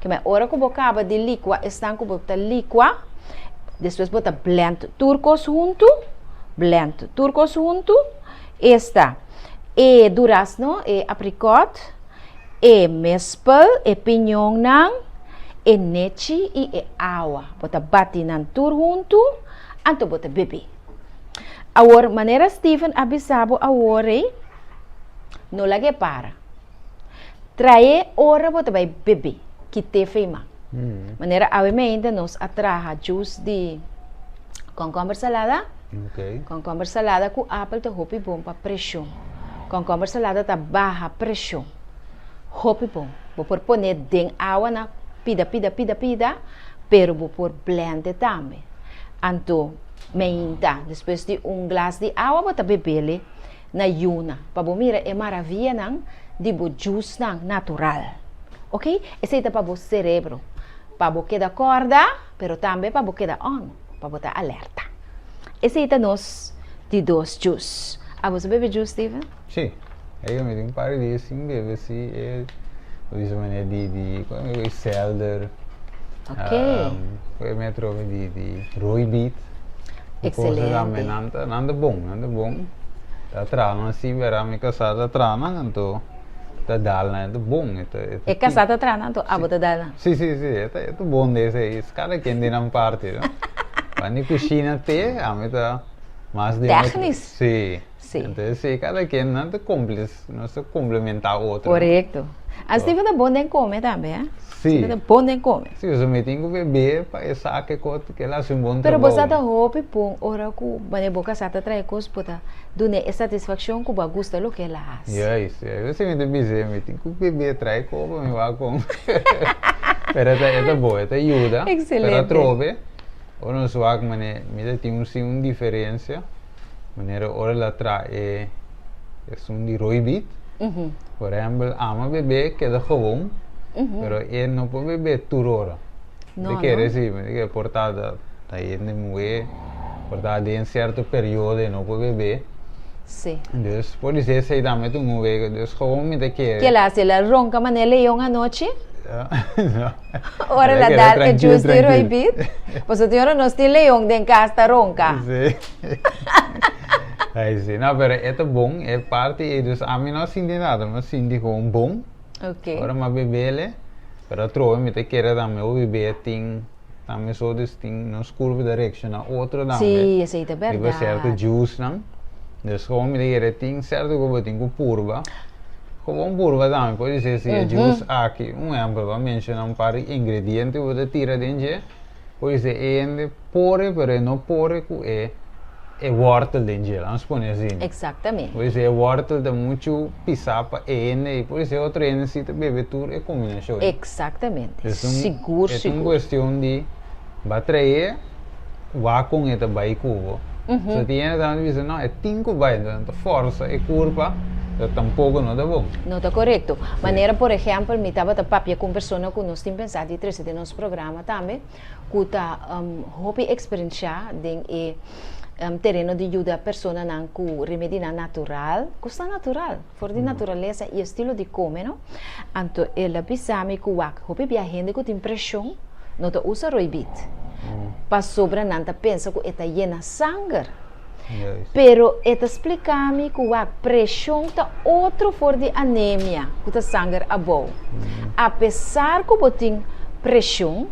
Keme ora ku bo kaba di likua esnan ku bo ta likua, despues bo ta blend tur kos huntu, blend tur kos huntu, esta e durasno, e aprikòt, e mespel, e piñonnan, e nechi i e awa. Bo ta bati nan tur huntu, anto bo ta bebe. Awor, manera Steven a bisa bo awor ei, no lag'é para. Trae ora bo ta bai bebe, kite feima. Manera awe meinta nos a traha juice di komkomber salada. Okay. Komkomber salada ku apel ta hopi bon pa preshon. Komkomber salada ta baha preshon. Hopi bon. Bo por pone den awa na pida pida pida pida, pero bo por blende tambe. Anto meinta despues di un glas di awa bo ta bebele. na yuna pa bo mira e maravianan di bo jusnan natural. Ok, esei ta pa bo cerebro, pa bo keda corda, pero tambe pa bo keda on, pa bo ta alerta. Esei ta nos di dos jus. Abo sa bebe jus, Steven? Sí, ei mi tin un par di dia sin bebe si e bo bisa manera di di como e selder. Ok. Um, mi a trobe di di rooibeet. Excelente. Nan ta, nan ta bon, nan ta bon. Ta traha nan si bera mi kasá ta traha nan anto ta dal nan e ta bon e ta e ta E kasá ta traha nan anto abo ta dal nan? Si si si e ta e ta bon den esei kada ken den nan parti no. Cuando di kushina te ami ta mas den otro Tègnis. Si. Si. Entonces si kada ken nan ta komples nos ta komplementá otro. Korekto. A Steven ta bon den kome tambe eh. Si. Steven ta bon den kome. Si pasobra mi tin ku bebé pa e sa ke kos ke el hasi un bon Pero bo trabou. sa ta hopi bon ora ku manera bo kasá ta trae kos bo ta dun'é e satisfakshon ku bo a gusta loke el a hasi. Juist, juist. Esei mi ta bis'é, mi tin ku bebé trae kos pa mi wak kon. Pero e ta e ta bon, e ta yuda. Excelente. Pero atrobe ora nos wak manera mi ta tin un si un diferensia manera ora el a traha e esun di roibit. Por ehempel, ama bebé keda gewoon, pero e no por bebé tur ora. No, Mi kere no. si, mi kere por ta ta hende muhé, por ta den sierto periodo e no por bebé. Sí. Dus por disi esei tambe ta un wega, dus gewoon mi ta kere. Ke el a hasi? El a ronka manera leon anochi? No. Ora el a dal e juice di roibit? Pasobra tin ora nos tin leon den kas ta ronka. Sí. Ai sí, no, pero e ta bon, e parti ei, dus ami no a sinti nada, mi a sinti gewoon bon. Ok. Ora mi a bebele, pero atrobe mi ta kere tambe bo bebe tin tambe so dus tin nos kurpo ta reakshoná otro tambe. Sí, esei ta Riba sierto bèrdat. juicenan. Dus gewoon mi ta kere tin sierto ku bo tin ku purba. Gewoon purba tambe, por disi si e juice aki, un ehèmpel, bo a menshoná un par di ingrediente ku bo ta tira den dje. Pues e hende pore pero e no pore ku e e wortel den dje, lanos pone asina. Exactamente. Pues e wortel ta muchu pisá pa e hende i por e otro hende si ta bebe tur e kombinashon. Exactamente. Es un, Sigur, e ta un sigur. kuestion di ba trae wak kon e ta bai ku bo. So tin hende tambe ta bisa no e tin ku bai, entonces nan ta forsa e kurpa, pero tampoko no ta bon. No ta korekto. Manera por ehèmpel mi tabata papia ku un persona ku nos tin pensá di trese den nos programa tambe ku ta hopi eksperenshá den e tereno di yuda personanan ku remedinan natural, kosnan natural, for di naturalesa i estilo di kome no. Anto el a bisa mi ku wak hopi bia hende ku tin preshon no ta usa roibit pasobra nan ta pensa ku e ta yena sanger. Pero e ta splika mi ku wak preshon ta otro for di anemia ku ta sanger abou. Apesar ku bo tin preshon,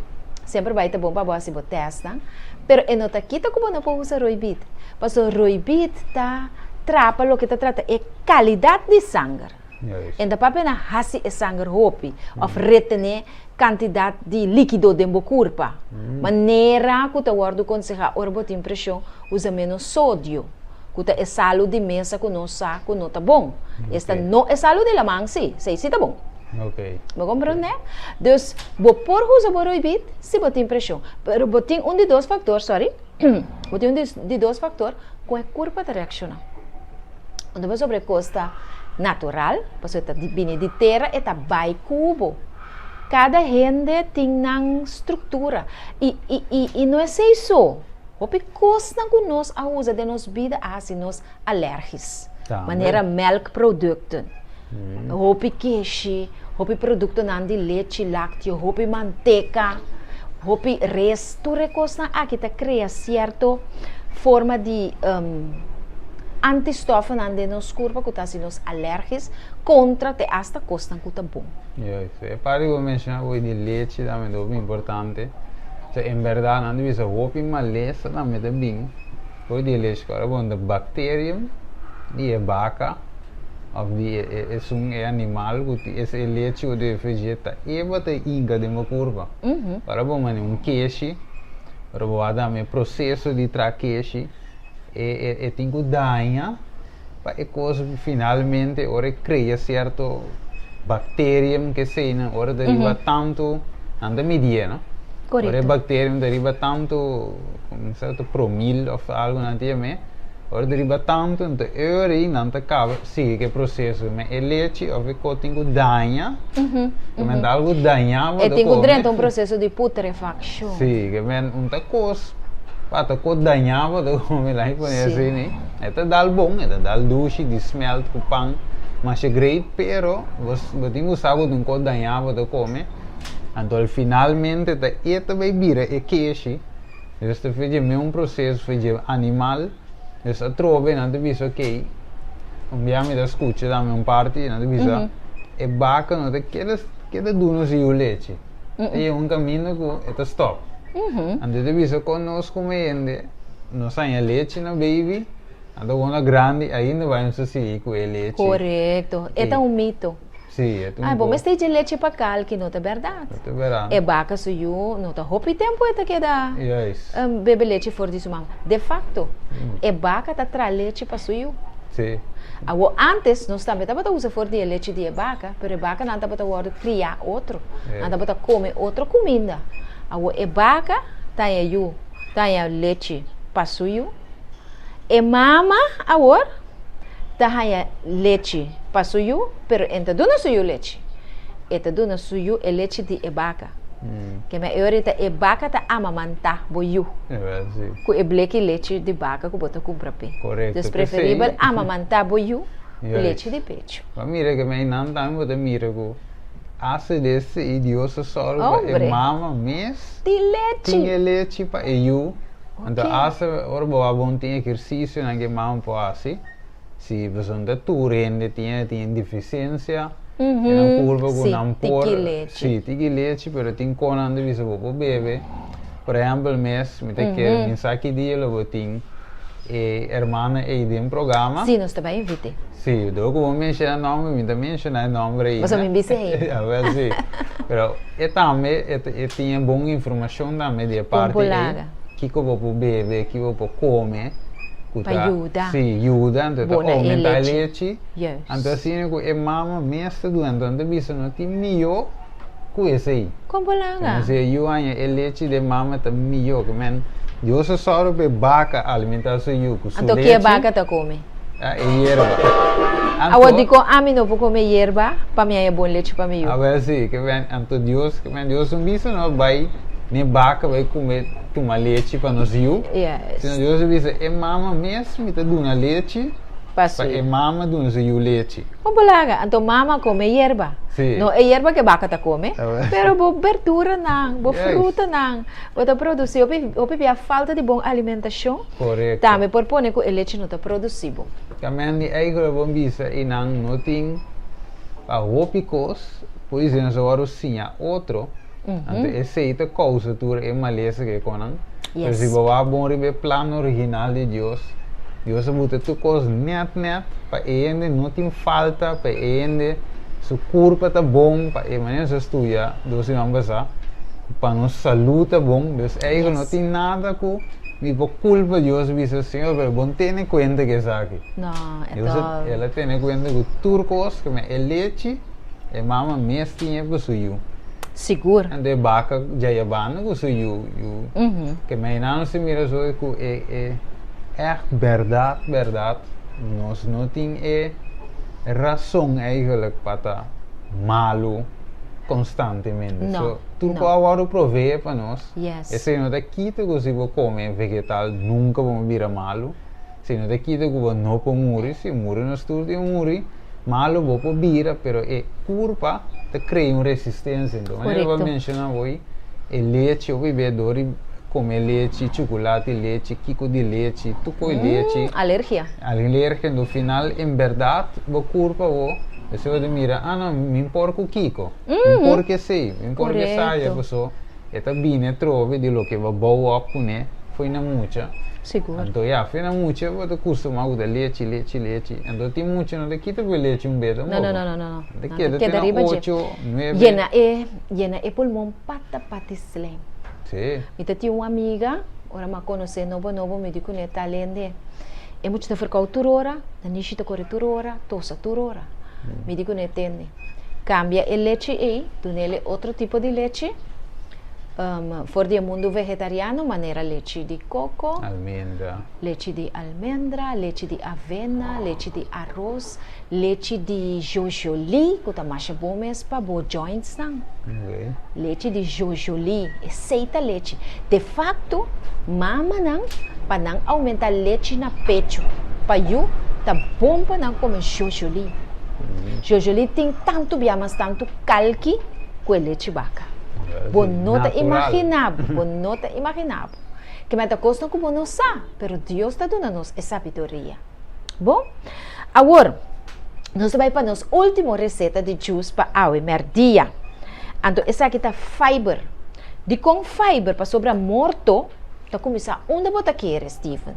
semper bai ta bon pa bo hasi bo tèstnan, pero e no ta kita ku bo no por usa roibit. Pasobra roibit ta trapa loke ta trata e kalidat di sanger. E no ta papia na hasi e sanger hopi òf retené kantidat di líkido den bo kurpa. Manera ku ta wòrdu konsehá ora bo tin preshon, usa ménos sodio, ku ta e salu di mesa ku nos sa ku no ta bon. Esta no e salu di laman sí, esei sí ta bon. Bo komprondé? Dus, bo por usa bo roibit si bo tin preshon, pero bo tin un di dos faktor, sorry, bo tin un di dos faktor ku e kurpa ta reakshoná. Anto pasobra e kos ta natural, pasobra e ta bini di tera, e ta bai ku bo. Kada hende tin nan struktura i i i i no esei so, hopi kosnan ku nos a usa den nos bida a hasi nos alèrgis. Manera melkprodukten, hopi keshi, hopi produktonan di lechi lákteo, hopi manteka, hopi res, tur e kosnan aki ta krea sierto forma di antistòfnan den nos kurpa ku ta hasi nos alèrgis kontra te asta kosnan ku ta bon. Juist. E parti ku bo menshoná hoy di lechi tambe ta hopi importante. Osea en bèrdat nan ta bisa hopi malesa tambe ta bin for di e lechi. Ora bo ta bacterium di e baka òf di esun e animal ku tin e lechi ku ta refrigerá ta e bo ta hinka den bo kurpa. Ora bo manda un keshi, ora bo a dame e proseso di traha keshi e tin ku daña. Pa e kos finalmente ora e krea sierto bacterium ke eseinan ora ta riba tantu nan ta midié no ora e bacterium ta riba tantu un sierto promil of algo nan ta yam'é ora ta riba tantu enton e ora ei nan ta kaba sigui ku e proseso me e lechi of e kos tin ku daña ke men ta algu dañá bo E ta tin ku kome drenta un proseso di putrefakshon. Si ke men un ta kos pa ta kos dañá bo ta kome laga mi pone asina. E ta dal bon, e ta dal dushi di smelt ku pan masha great, pero bo bo tin ku sa ku tin kos dañá bo ta kome, anto al finalmente ta e ta bai bira e keshi, dus ta fidje meun proseso fidje animal, dus atrobe nan ta bisa ok, Un bia mi ta skucha tambe un parti, nan ta bisa e baka no ta keda keda duna su yu lechi. Ta yega un kaminda ku e ta stòp. Anto e ta bisa kon nos komo hende nos haña lechi na baby, anto ora grandi ainda bai nos ta sigui ku e lechi. Korekto. E ta un mito. Sí, e ta un Ai, bo mester dje lechi pa kalki, no ta bèrdat. No ta bèrdat. E baka su yu no ta hopi tempu e ta keda Juist. bebe lechi for di su mama. De fakto, e baka ta traha lechi pa su yu. Sí. Awor, ántes nos tambe tabata usa for di e lechi di e baka, pero e bakanan tabata wòrdu kriá otro. Nan tabata kome otro kuminda. Awor, e baka ta haña yu, ta haña lechi pa su yu. E mama awor ta haña lechi pa su yu, pero e no ta duna su yu lechi. E ta duna su yu e lechi di e baka. Keme e ora ta e baka ta amamantá bo yu ku e bleki lechi di baka ku bo ta kumpra p'e. Korekto. Dus preferibel amamantá bo yu ku lechi di pechu. Bo a mira keme einan tambe bo ta mira ku hasta deste i Dios a sòru pa e mama mes tin e lechi pa e yu. Anto hasta ora bo a bon tin ehersisionan ku e mama por hasi, si pasobra ta tur hende tin tin defisiensia den nan kurpa ku nan por, si tiki lechi pero tin konan ta bisa bo por bebe. Por ehèmpel mes mi ta kere mi sa ki dia lo bo tin e hermana ei den programa. Si nos ta bai invit'é. Si, dor ku bo menshona nòmber mi ta menshona e nòmber ei. Pasobra mi bisa ei. Awel si. Pero e tambe e tin e bon informashon tambe di e parti ei. Kiko bo por bebe, kiko bo por kome ku Pa ta yuda. si yuda anto ta Bona e oumentá e lechi. lechi. Juist. Anto asina ku e mama mes ta duna anto nan ta bisa no tin mihó ku esei. Kon bo laga? Si e yu haña e lechi di e mama ta mihó ke men Dios a sòru pa e baka alimentá su yu ku su Anto lechi. ke e baka ta kome? Ah, e yerba. Anto, Awor dikon ami no por kome yerba pa mi haña bon lechi pa mi yu? Awel si, ke men, anto Dios, ke men Dios un bisa no bai ne baka bai kume tuma lechi pa nos yu. Yes. Sino Dios a bisa e mama mes mi ta duna lechi Pa su pa e yu. mama duna su yu lechi. Kon bo laga? Anto mama kome yerba. Si. No e yerba ke baka ta kome, Awel. pero bo berduranan, bo Yes. frutanan, bo ta produsi hopi hopi bia falta di bon alimentashon. Korekto. Tambe por pone ku e lechi no ta produsí bon. Kamen di eigelijk bon bisa i nan no tin pa hopi kos, por disi nos a wòrdu siña otro, anto esei ta kousa tur e malesa ke konan. Pero si bo wak bon riba e plan original di Dios, Dios a buta tur kos nèt nèt pa e hende no tin falta, pa e hende su kurpa ta bon, pa e manera nos a studia dos siman pasá, pa nos salú ta bon, dus eigelijk no tin nada ku. Mi por culpa Dios bisa, Señor, pero bon tene cuenta cu esaki. No, e Dios ta. El a tene cuenta cu tur cos, cu e lechi, e mama mes tin pa su yu. Sigur. Anto e baca djaya banda cu su yu, yu. Ke meinan si mira so cu e, e echt berdad, berdad, nos no tin e razon eigenlijk pa ta malu constantemente. No, So, tur no. cu a wordo provee pa nos. Yes. Esei no ta kita ku si bo kome vegetal nunka bo bira malu. Esei no ta kita ku bo no por muri. Si muri nos tur tin muri. Malu bo por bira, pero e kurpa ta krea un resistensia. Enton, manera bo Korekto. menshona hoy, e lechi, hopi bia dor di kome lechi, chukulati lechi, kiko di lechi, tur koi lechi. Alergia. Alergia, enton final en bèrdat bo kurpa bo, esei bo ta mira, ah no, mi por ku kiko, mi por ku esei, mi por ku esaya, Korekto. paso. E ta bini atrobe di loke bo bou op kuné fo'i na mucha. Sigur. Anto ya, fo'i na mucha bo ta kustumá ku ta lechi, lechi, lechi. Anto tin mucha no ta kita ku e lechi un bes No, tampoco. no, no, no, no, no. Ta Nan keda ta te keda na riba dje. ocho, nuebe. Yena e, yena e pulmon pata pati slim. Sí. Mi ta tin un amiga, ora mi a konosé nobo nobo mi di kuné ta lende. E mucha ta ferkou tur ora, nanishi ta kore tur ora, tosa tur ora. Mi di kuné tende. Cambia e lechi ei, dunele otro tipo di lechi, for di e mundu vegetariano, manera lechi di coco, Almendra. lechi di almendra, lechi di avena, lechi di aros, lechi di jojoli, cu ta masha bon mes pa bo jointsnan. Ok. Lechi di jojoli, esei ta lechi. De facto, mamanan, pa nan aumenta lechi na pecho pa yu, ta bon pa nan come jojoli. Jojoli tin tantu bia mas tantu kalki ku e lechi baka. Bo no ta imaginá bo, bo no ta imaginá bo. Ke meta kosnan ku bo no sa, pero Dios ta duna nos e sabiduria. Bon, awor nos ta bai pa nos último reseta di juice pa awe mèrdia. Anto esaki ta fiber. Dikon fiber? Pasobra morto ta kuminsá unda bo ta kere, Steven?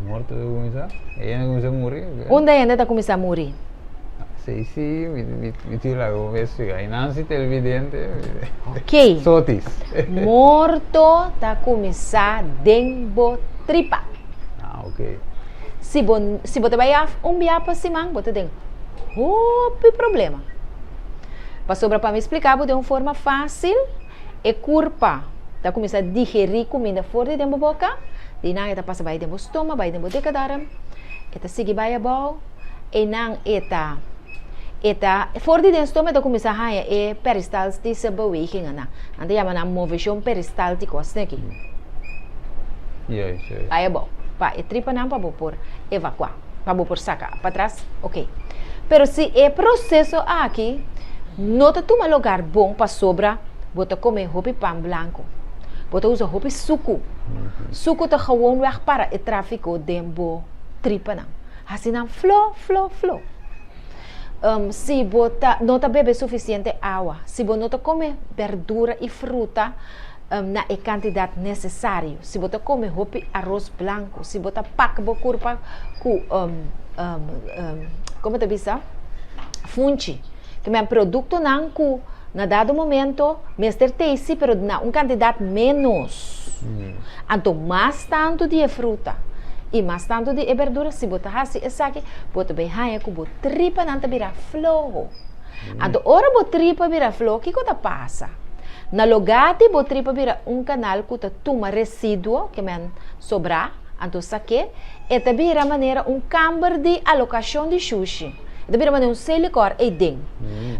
Morto ta kuminsá? E hende kuminsá muri? Unda e hende ta kuminsá muri? Si, si, mi, mi, mi tin laga bo mes spliká. I Nancy televidente. Ok. Sotis. Morto ta kuminsá den bo tripa. Ah, ok. Si bo, si bo ta bai af un bia pa siman, bo ta den hopi problema. Pasobra pa mi splika bo den un forma fásil, e kurpa ta kuminsá digerí kuminda for di den bo boka, di nan e ta pasa bai den bo stoma, bai den bo dikke darm, e ta sigui bai abou, einan e ta, e ta, for di den stoma e ta kuminsá haña e peristaltische bewegingennan. Nan ta yama nan moveshon peristáltiko, asina aki. Juist, juist. Bai abou, pa e tripanan pa bo por evakuá, pa bo por saka patras, ok. Pero si e proseso aki no ta tuma lugar bon pasobra bo ta kome hopi pan blanku, bo ta usa hopi suku, suku ta gewoonweg para e tráfiko den bo tripanan, hasi nan flo, flo, flo. Si bo ta no ta bebe sufisiente awa, si bo no ta kome berdura i fruta na e kantidat nesesario, si bo ta kome hopi aros blanku, si bo ta pak bo kurpa ku komo ta bisa funchi, ke men produktonan ku na dado momento mester tei si pero na un kantidat ménos. Anto mas tantu di e fruta i mas tantu di e berdura, si bo ta hasi esaki, bo ta bai haña ku bo tripanan ta bira floho. Anto ora bo tripa bira floho, kiko ta pasa? Na lugá di bo tripa bira un kanal ku ta tuma residuo, ke men sobrá, anto sak'é, e ta bira manera un kamber di alokashon di shushi. E ta bira manera un selikòr ei den.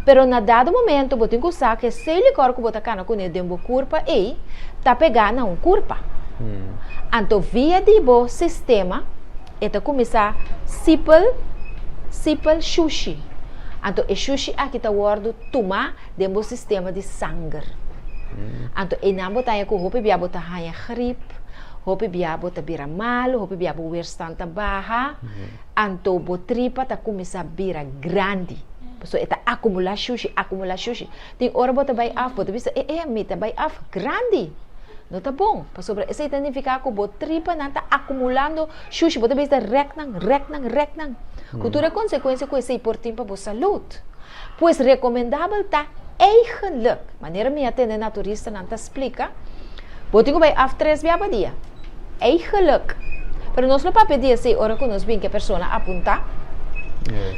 Pero na dado momento bo tin ku sa ku e selikòr ku bo ta kana kuné den bo kurpa ei ta pegá na un kurpa. Anto via di bo sistema e ta kuminsá sipel sipel shushi. Anto e shushi aki ta wòrdu tumá den bo sistema di sanger. Anto einan bo ta haña ku hopi bia bo ta haña grip, hopi bia bo ta bira malu, hopi bia bo weerstand ta baha. Anto bo tripa ta kuminsá bira grandi. Pasobra e ta akumulá shushi, akumulá shushi. Tin ora bo ta bai af, bo ta bisa, e e, mi ta bai af grandi. No ta bon, pasobra esei ta nifiká ku bo tripanan ta akumulando shushi. Bo ta bisa rèk nan, rèk nan, rèk nan. Ku tur e konsekuensia ku esei por tin pa bo salud. Pues rekomendabel ta eigenlik, manera mi a tende naturistanan ta splika, bo tin ku bai af tres bia pa dia. Eigenlik. Pero nos lo papia di esei ora ku nos bin ku e persona apuntá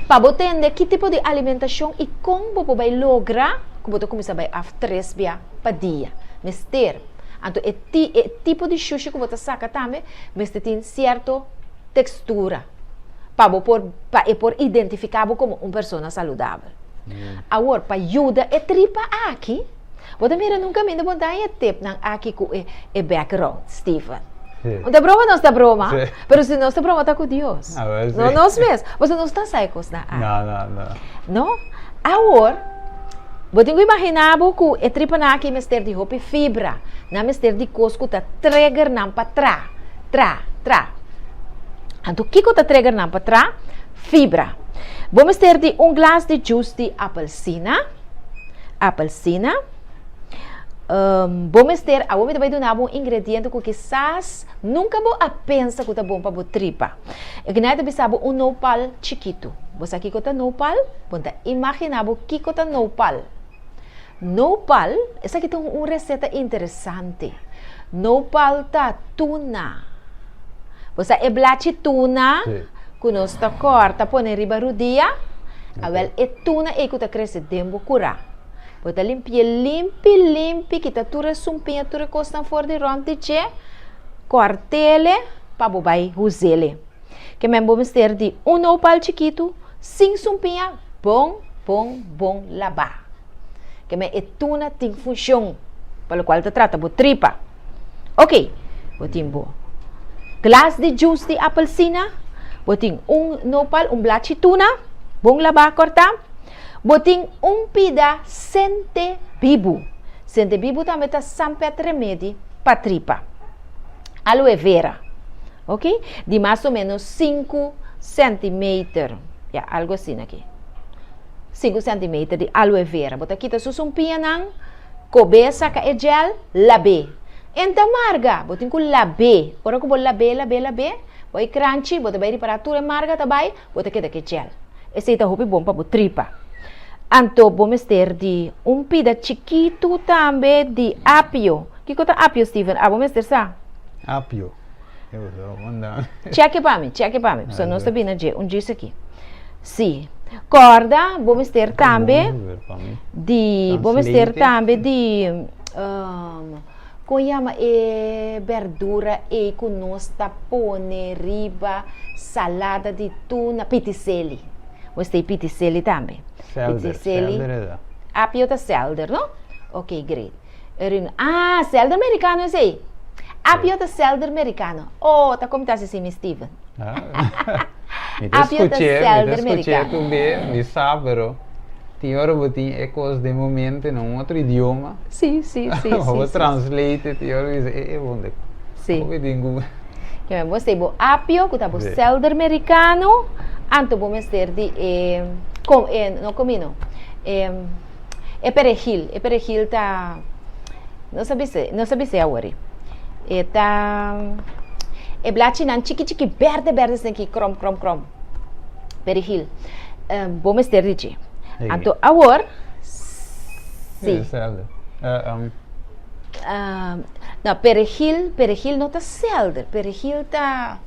pa bo tende ki tipo di alimentashon i kon bo por bai logra ku bo ta kuminsá bai af tres bia pa dia. Mester. Anto e ti e tipo di shushi ku bo ta saka tambe mester tin sierto tekstura pa bo por pa e por identifiká bo komo un persona saludabel. Awor pa yuda e tripa aki. Bo ta mira nunca mi no por daña tepnan aki cu e e background, Steven. Sí. Un ta broma nos ta broma, Sí. pero si nos ta broma ta cu Dios. Ah, wel, sí. No nos mes. Pasobra nos ta sa e cosnan aki. No, no, no. No? Awor, bo tin cu imagina bo cu e tripanan aki mester di hopi fibra. Nan mester di cos cu ta trigger nan pa tra, tra, tra. Anto kico ta trigger nan pa tra? Fibra. Bo mester di un glas di juice di apelsina. Apelsina. Um, bo mester, awor mi ta bai duna bo un ingrediente ku kisas nunka bo a pensa ku ta bon pa bo tripa. E kina ta bisa bo un nopal chikitu. Bo sa kiko ta nopal? Bo ta imagina bo kiko ta nopal. Nopal, esaki ta un reseta interesante. Nopal ta tuna. Bo sa e blachi tuna Sí. ku nos ta kòrta pone riba rudia? Awel, e tuna ei ku ta krese den bo kurá. Bo ta limpi'é limpi limpi, kita tur e sumpiña, tur e kosnan for di rònt di dje, kòrt'ele pa bo bai huz'ele. Ke men bo mester di un nopal chikitu, sin sumpiña, bon, bon, bon labá. Ke men e tuna tin funshon, pa lokual ta trata bo tripa. Ok, bo tin bo glas di juice di apelsina, bo tin un nopal, un blachi tuna, bon labá kòrtá, bo tin un pida sente bibu. Sente bibu tambe ta sampet remedi pa tripa. Aloe vera, ok, di mas o ménos sinku centimeter, ya, algo asina aki. 5 centimeter di aloe vera. Bo ta kita su sumpiñanan, kob'é saka e gel, lab'é. En ta marga, bo tin ku lab'é. Ora ku bo lab'é, lab'é, lab'é, bo e kranchi, bo ta bai ripará tur e marga ta bai, bo ta keda ku e gel. Esei ta hopi bon pa bo tripa. Anto bo mester di un pida chikitu tambe di apio. Kiko ta apio, Steven? Abo mester sa. Apio. Cheke pa mi, cheke pa mi. So nos ta bini na dje un djis aki. Si. Kòrda bo mester tambe di, bo mester tambe di, kon yama e berdura ei ku nos ta pone riba salada di tuna? Pitiseli. Bo mester di pitiseli tambe. Selder, selder e ta. Apio ta selder, no? Ok, great. Erin, Ah, selder merikano esei. Apio ta selder merikano. Oh, ta kom ta hasi mi Steven. Mi ta Apio ta skuch'é, mi ta selder skuch'é merikano. tur be, mi sa, pero tin ora bo tin e kos den bo mente na un otro idioma. Sí, sí, sí, Bo sí, sí. translate it, tin ora bo bisa, e, e, bon de. Sí. Hopi tin ku. Ke men bo esei bo apio ku ta bo Sí. selder merikano, anto bo mester di e, kom, e, no komino, e. E perejil, e perejil ta, no sa bis'é, no sa bis'é awor. E ta, e blachinan chiki chiki berde berde esnan ki krom krom krom. Perejil. Bo mester di dje. Anto awor, si. No, perejil, perejil no ta selder, perejil ta,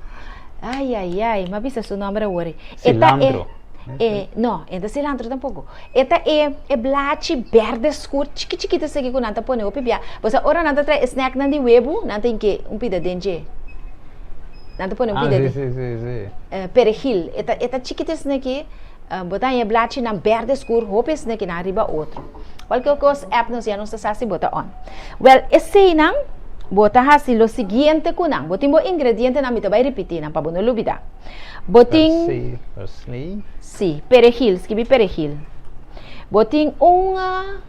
ai ai ai, m'a bisa su nomber awor. E ta e, e, no, e no ta cilantro tampoco. E ta e e blachi berde skur chiki chikito esaki ku nan ta pone hopi bia. Bo sa ora nan ta trae e snacknan di webu, nan ta hinke un pida den dje. Nan ta pone un pida Ah, den. si, si, si, si. Eh, perejil. E ta e ta chikito esaki, bo ta haña e blachinan berde skur hopi esaki nan riba otro. Kualke kos app nos ya nos ta sa si bo ta on. Wèl, eseinan bo ta hasi lo siguiente ku nan. Bo tin bo ingredientenan, mi ta bai ripití nan pa bo no lubidá. Bo tin. Parsley, parsley. Sí, perejil, skibi perejil. Bo tin un,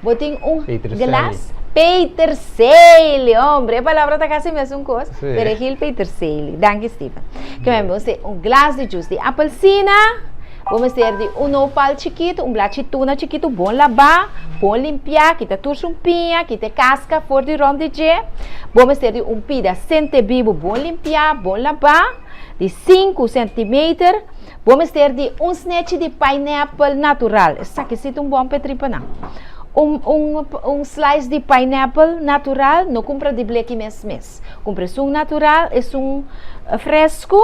bo tin un Peterselie. glas. Peterselie, hombre, e palabra ta casi mesun cos. Sí. Perejil, peterselie. Danki, Steven. Ke men bo mester un glas di juice di apelsina, bo mester di un nopal chikitu, un blachi tuna chikitu, bon labá, bon limpiá, kita tur su piña, kita e casca for di rond di dje. Bo mester di un pida sentebibu bon limpiá, bon labá, di sinku centimeter. Bo mester di un snechi di pineapple natural. Esaki si ta un bon pe tripa nan. Un, un, un slice di pineapple natural, no kumpra di bleki mes mes. Kumpra esun natural, esun fresku.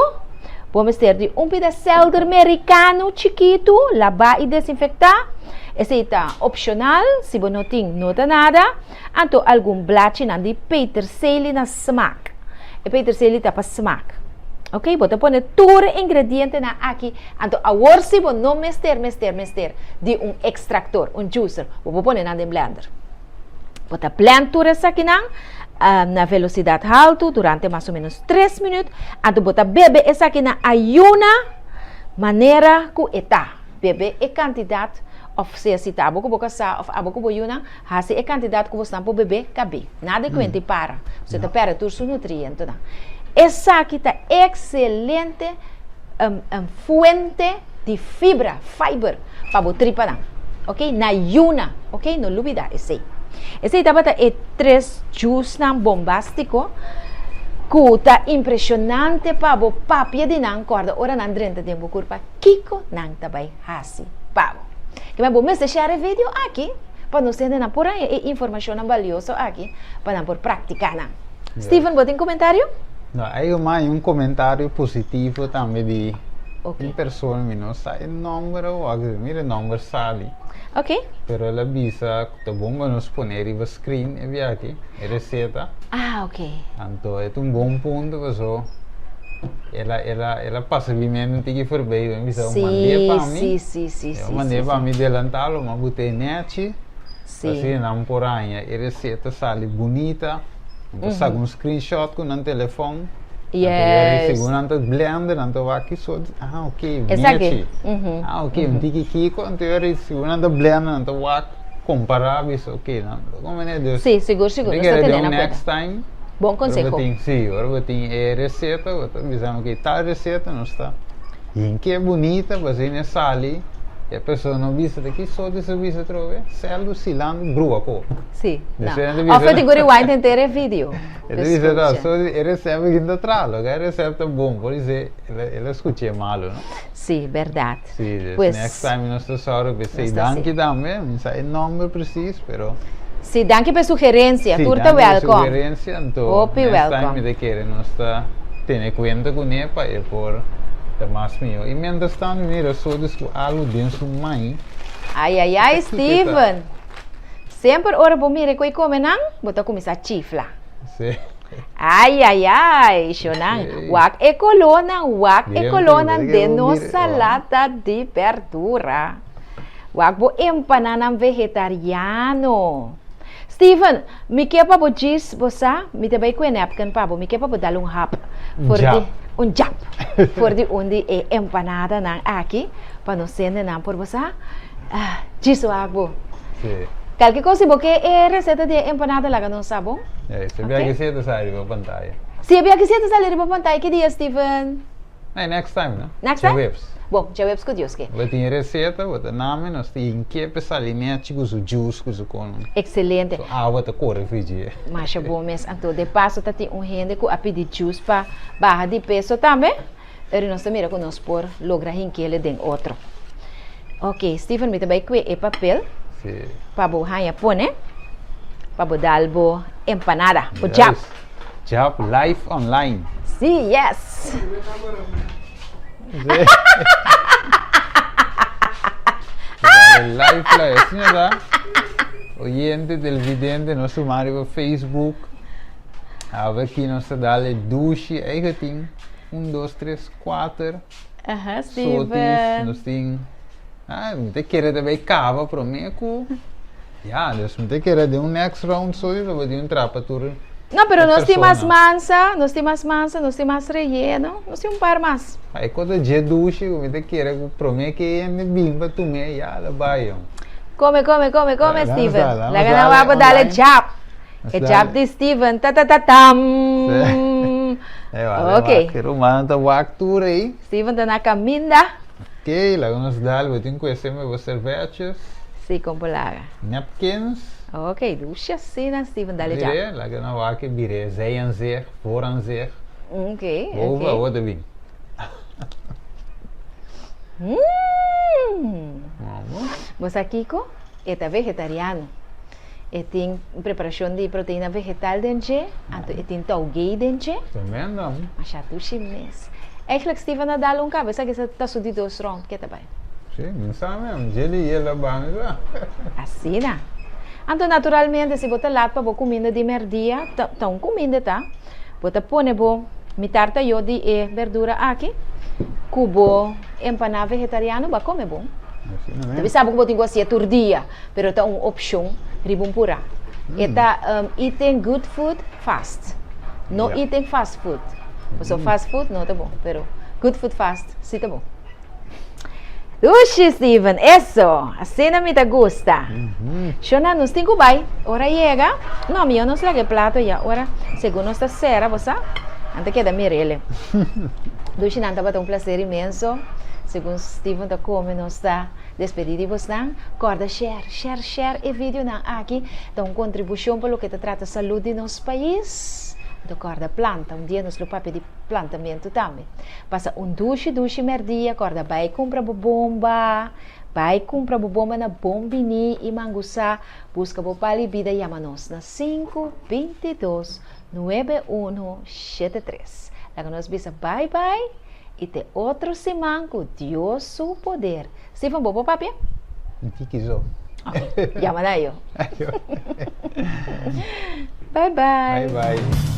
Bo mester di un pida selder merikano chikitu, labá i desinfektá. Esei ta opshonal, si bo no tin, no ta nada. Anto algun blachinan di peterselie na smak. E peterselie ta pa smak. Ok, bo ta pone tur e ingredientenan aki. Anto awor si bo no mester, mester, mester di un extractor, un juicer. Bo por pone nan den blender. Bo ta blend tur esakinan na velocidad haltu durante mas o menos tres minuut. Anto bo ta bebe esakinan ayuna manera ku e ta. Bebe e cantidad of sea si ta abo ku bo kasá of abo ku bo yunan. Hasi e kantidat ku bosnan por bebe kab'é. Nada e kuenta i para. Bo ta pèrdè tur su nutrientonan. Esaki ta ekselente fuente di fibra, fiber, pa bo tripanan. Ok, na yuna. Ok, no lubidá esei. Esei tabata e tres jusnan bombástiko ku ta impreshonante pa bo papia di nan kòrda ora nan drenta den bo kurpa kiko nan ta bai hasi pa bo. Kimen bo mester share e video aki pa nos hendenan por haña e informashonnan balioso aki pa nan por praktiká nan. Steven, bo tin komentario? No, ei un mai un komentario positivo tambe di un persona, mi no sa e nòmber awor, mira e nòmber sali. Ok. Pero el a bisa ku ta bon pa nos pone riba screen e biaha aki, e reseta. Ah, ok. Anto e ta un bon punto paso el a, el a, el a pasa mi mente un tiki forbei, mi bisa Sí, mand'é pa mi. sí, sí, sí, Eu sí, mand'é sí, pa sí. mi delantá, lo m'a bot'é nechi. Sí. Asina nan por haña e reseta sali bunita. Nan por saka un screenshot ku nan telefòn. Yes. Segun nan ta blender, nan ta wak ki sort, ah ok, Esaki. nechi. Mhm. Ah ok, un tiki kiko, anto yora segun nan ta blender, nan ta wak, kompará, bisa ok, nan ta komo dus. Sí, sigur, sigur. Mi Nos ta kere tene den na kuenta. next time. Bon Ora konseho. bo tin, sí, ora bo tin e reseta, bo ta bisa ok, tal reseta nos ta. Hinke bunita pa asina e sali e persona no bisa ta ki sorto su bisa atrobe sèldu silando brua ko. Si, no. Òf e tin ku rewind henter e video. E ta bisa no, so e resèpt ku ta traha loke e resèpt ta bon por esei el a skuch'é malu no. Si, bèrdat. Si, dus next time nos ta sòru pa esei. Danki tambe, mi no sa e nòmber presis pero. Si, danki pa e sugerensia, tur ta wèlkom. Si, danki pa e sugerensia, anto next time mi ta kere nos ta tene kuenta kuné pa e por ta mas mihó. I mientras tanto mi mira Sodis ku algu den su man. Ai ai ai Steven, semper ora bo mira e ku e kome nan, bo ta kuminsá chifla. Si. Ai ai ai, shonan, wak e kolónan, wak e kolónan den nos salada di bèrdura. Wak bo empananan vegetariano. Steven, mi ke pa bo djis, bo sa, mi ta bai ku e napkin pa bo, mi ke pa bo dal un hap for di, un jap, for di un di e empanadanan aki, pa nos hendenan por, bo sa, djis wak bo. Sí. Kalke kos si bo ke e reseta di e empanada laga nos sa, bon? E, si e biaha ki si e ta sali riba pantaya. Si e biaha ki si e ta sali riba pantaya, ki dia, Steven? Hey, next time, no? Next time? Djaweps. Bon, djaweps ku Dios ke. Bo tin reseta, bo ta nami, nos ta hinke pa sali nechi ku su juice, ku su kon. Excelente. Su awa ta kore for dje. Masha bon mes. Anto de paso ta tin un hende ku a pidi juice pa baha di peso tambe, pero nos ta mira ku nos por logra hinkele den otro. Ok, Steven, mi ta bai kue e papel. Si. Pa bo haña pone, pa bo dal bo empanada, bo jap. Jap live online. Si, yes. Live live, asina ta. Oyente, televidente, nos suma riba Facebook. Awe aki nos ta dal e dushi. Eigen tin un, dos, tres, kuater. Aha, Sotis, Steven. nos tin. Ah, mi ta kere ta bay kaba prome ku. Ya, dus mi ta kere den un next round soy lo tin un trapa tur. No, pero e nos tin mas persona. mansa, nos tin mas mansa, nos tin mas relleno, nos tin un par mas. E kos ta dje dushi ku mi ta kere ku prome ke hende bin pa tum'é ya lo bai yòn. Come, come, come, come, Laga Steven. nos dal, Laga laga nan nos wak bo dal dal e online. jab. Nos E dal jab di Steven. Ta ta ta tam. E wak, Ok. e rumannan ta wak tur ei. Steven ta na kaminda. Ok, laga nos dal, bo tin ku esei bo servetjes. Si, kon por laga. Napkins. Ok, dushi asina, Steven, dale ja. Bire, laga nos wak e bire zijaanzicht, vooraanzicht. Ok, ok. Boven, awor ta bin. Mmm! Vamos. Bo sa kiko? E ta vegetariano. E tin preparashon di proteina vegetal den dje, anto e tin tougei den dje. Tremendo. Masha dushi mes. Eigenlijk Steven a dal un kabes, esaki ta su di dos rond ke ta bai. Si, mi sa mem, dje di yela ban sa. Asina. Anto naturalmente si bo ta lat pa bo kuminda di merdia, ta ta un kuminda ta, bo ta pone bo mitar tayo di e berdura aki ku bo empaná vegetariano, bo a kome bon. Asina Ta mes. bisa bo ku bo tin ku hasié tur dia. Pero ta un opcion riba un pura. E ta eating good food fast. No Ja. eating fast food. Pasobra fast food no ta bon, pero good food fast si ta bon. Dushi, Steven, eso! Asina mi ta gusta. Shona, nos tin cu bai. Ora yega, no, mihor nos laga e plato ya. Ora, segun nos ta cera, bo sa, nan ta keda mirele. Dushi, nan tabata un placer inmenso. Segun Steven ta come, nos ta. Despedí di bosnan, kòrda share, share, share e videonan aki, ta un kontribushon pa loke ta trata salud di nos pais. Anto kòrda planta, un dia nos lo papia di plantamentu tambe. Pasa un dushi dushi mèrdia, kòrda bai kumpra bo bomba, bai kumpra bo bomba na Bon Biní i Mangusá, buska bo pali bida yama nos na sinku, 22, nuebe unu, shete tres. Laga nos bisa bai bai. I te otro siman ku Dios su poder. Stephen, bo por papia? Un tiki so. Ok, yama na yo. Bye bye. Bye bye.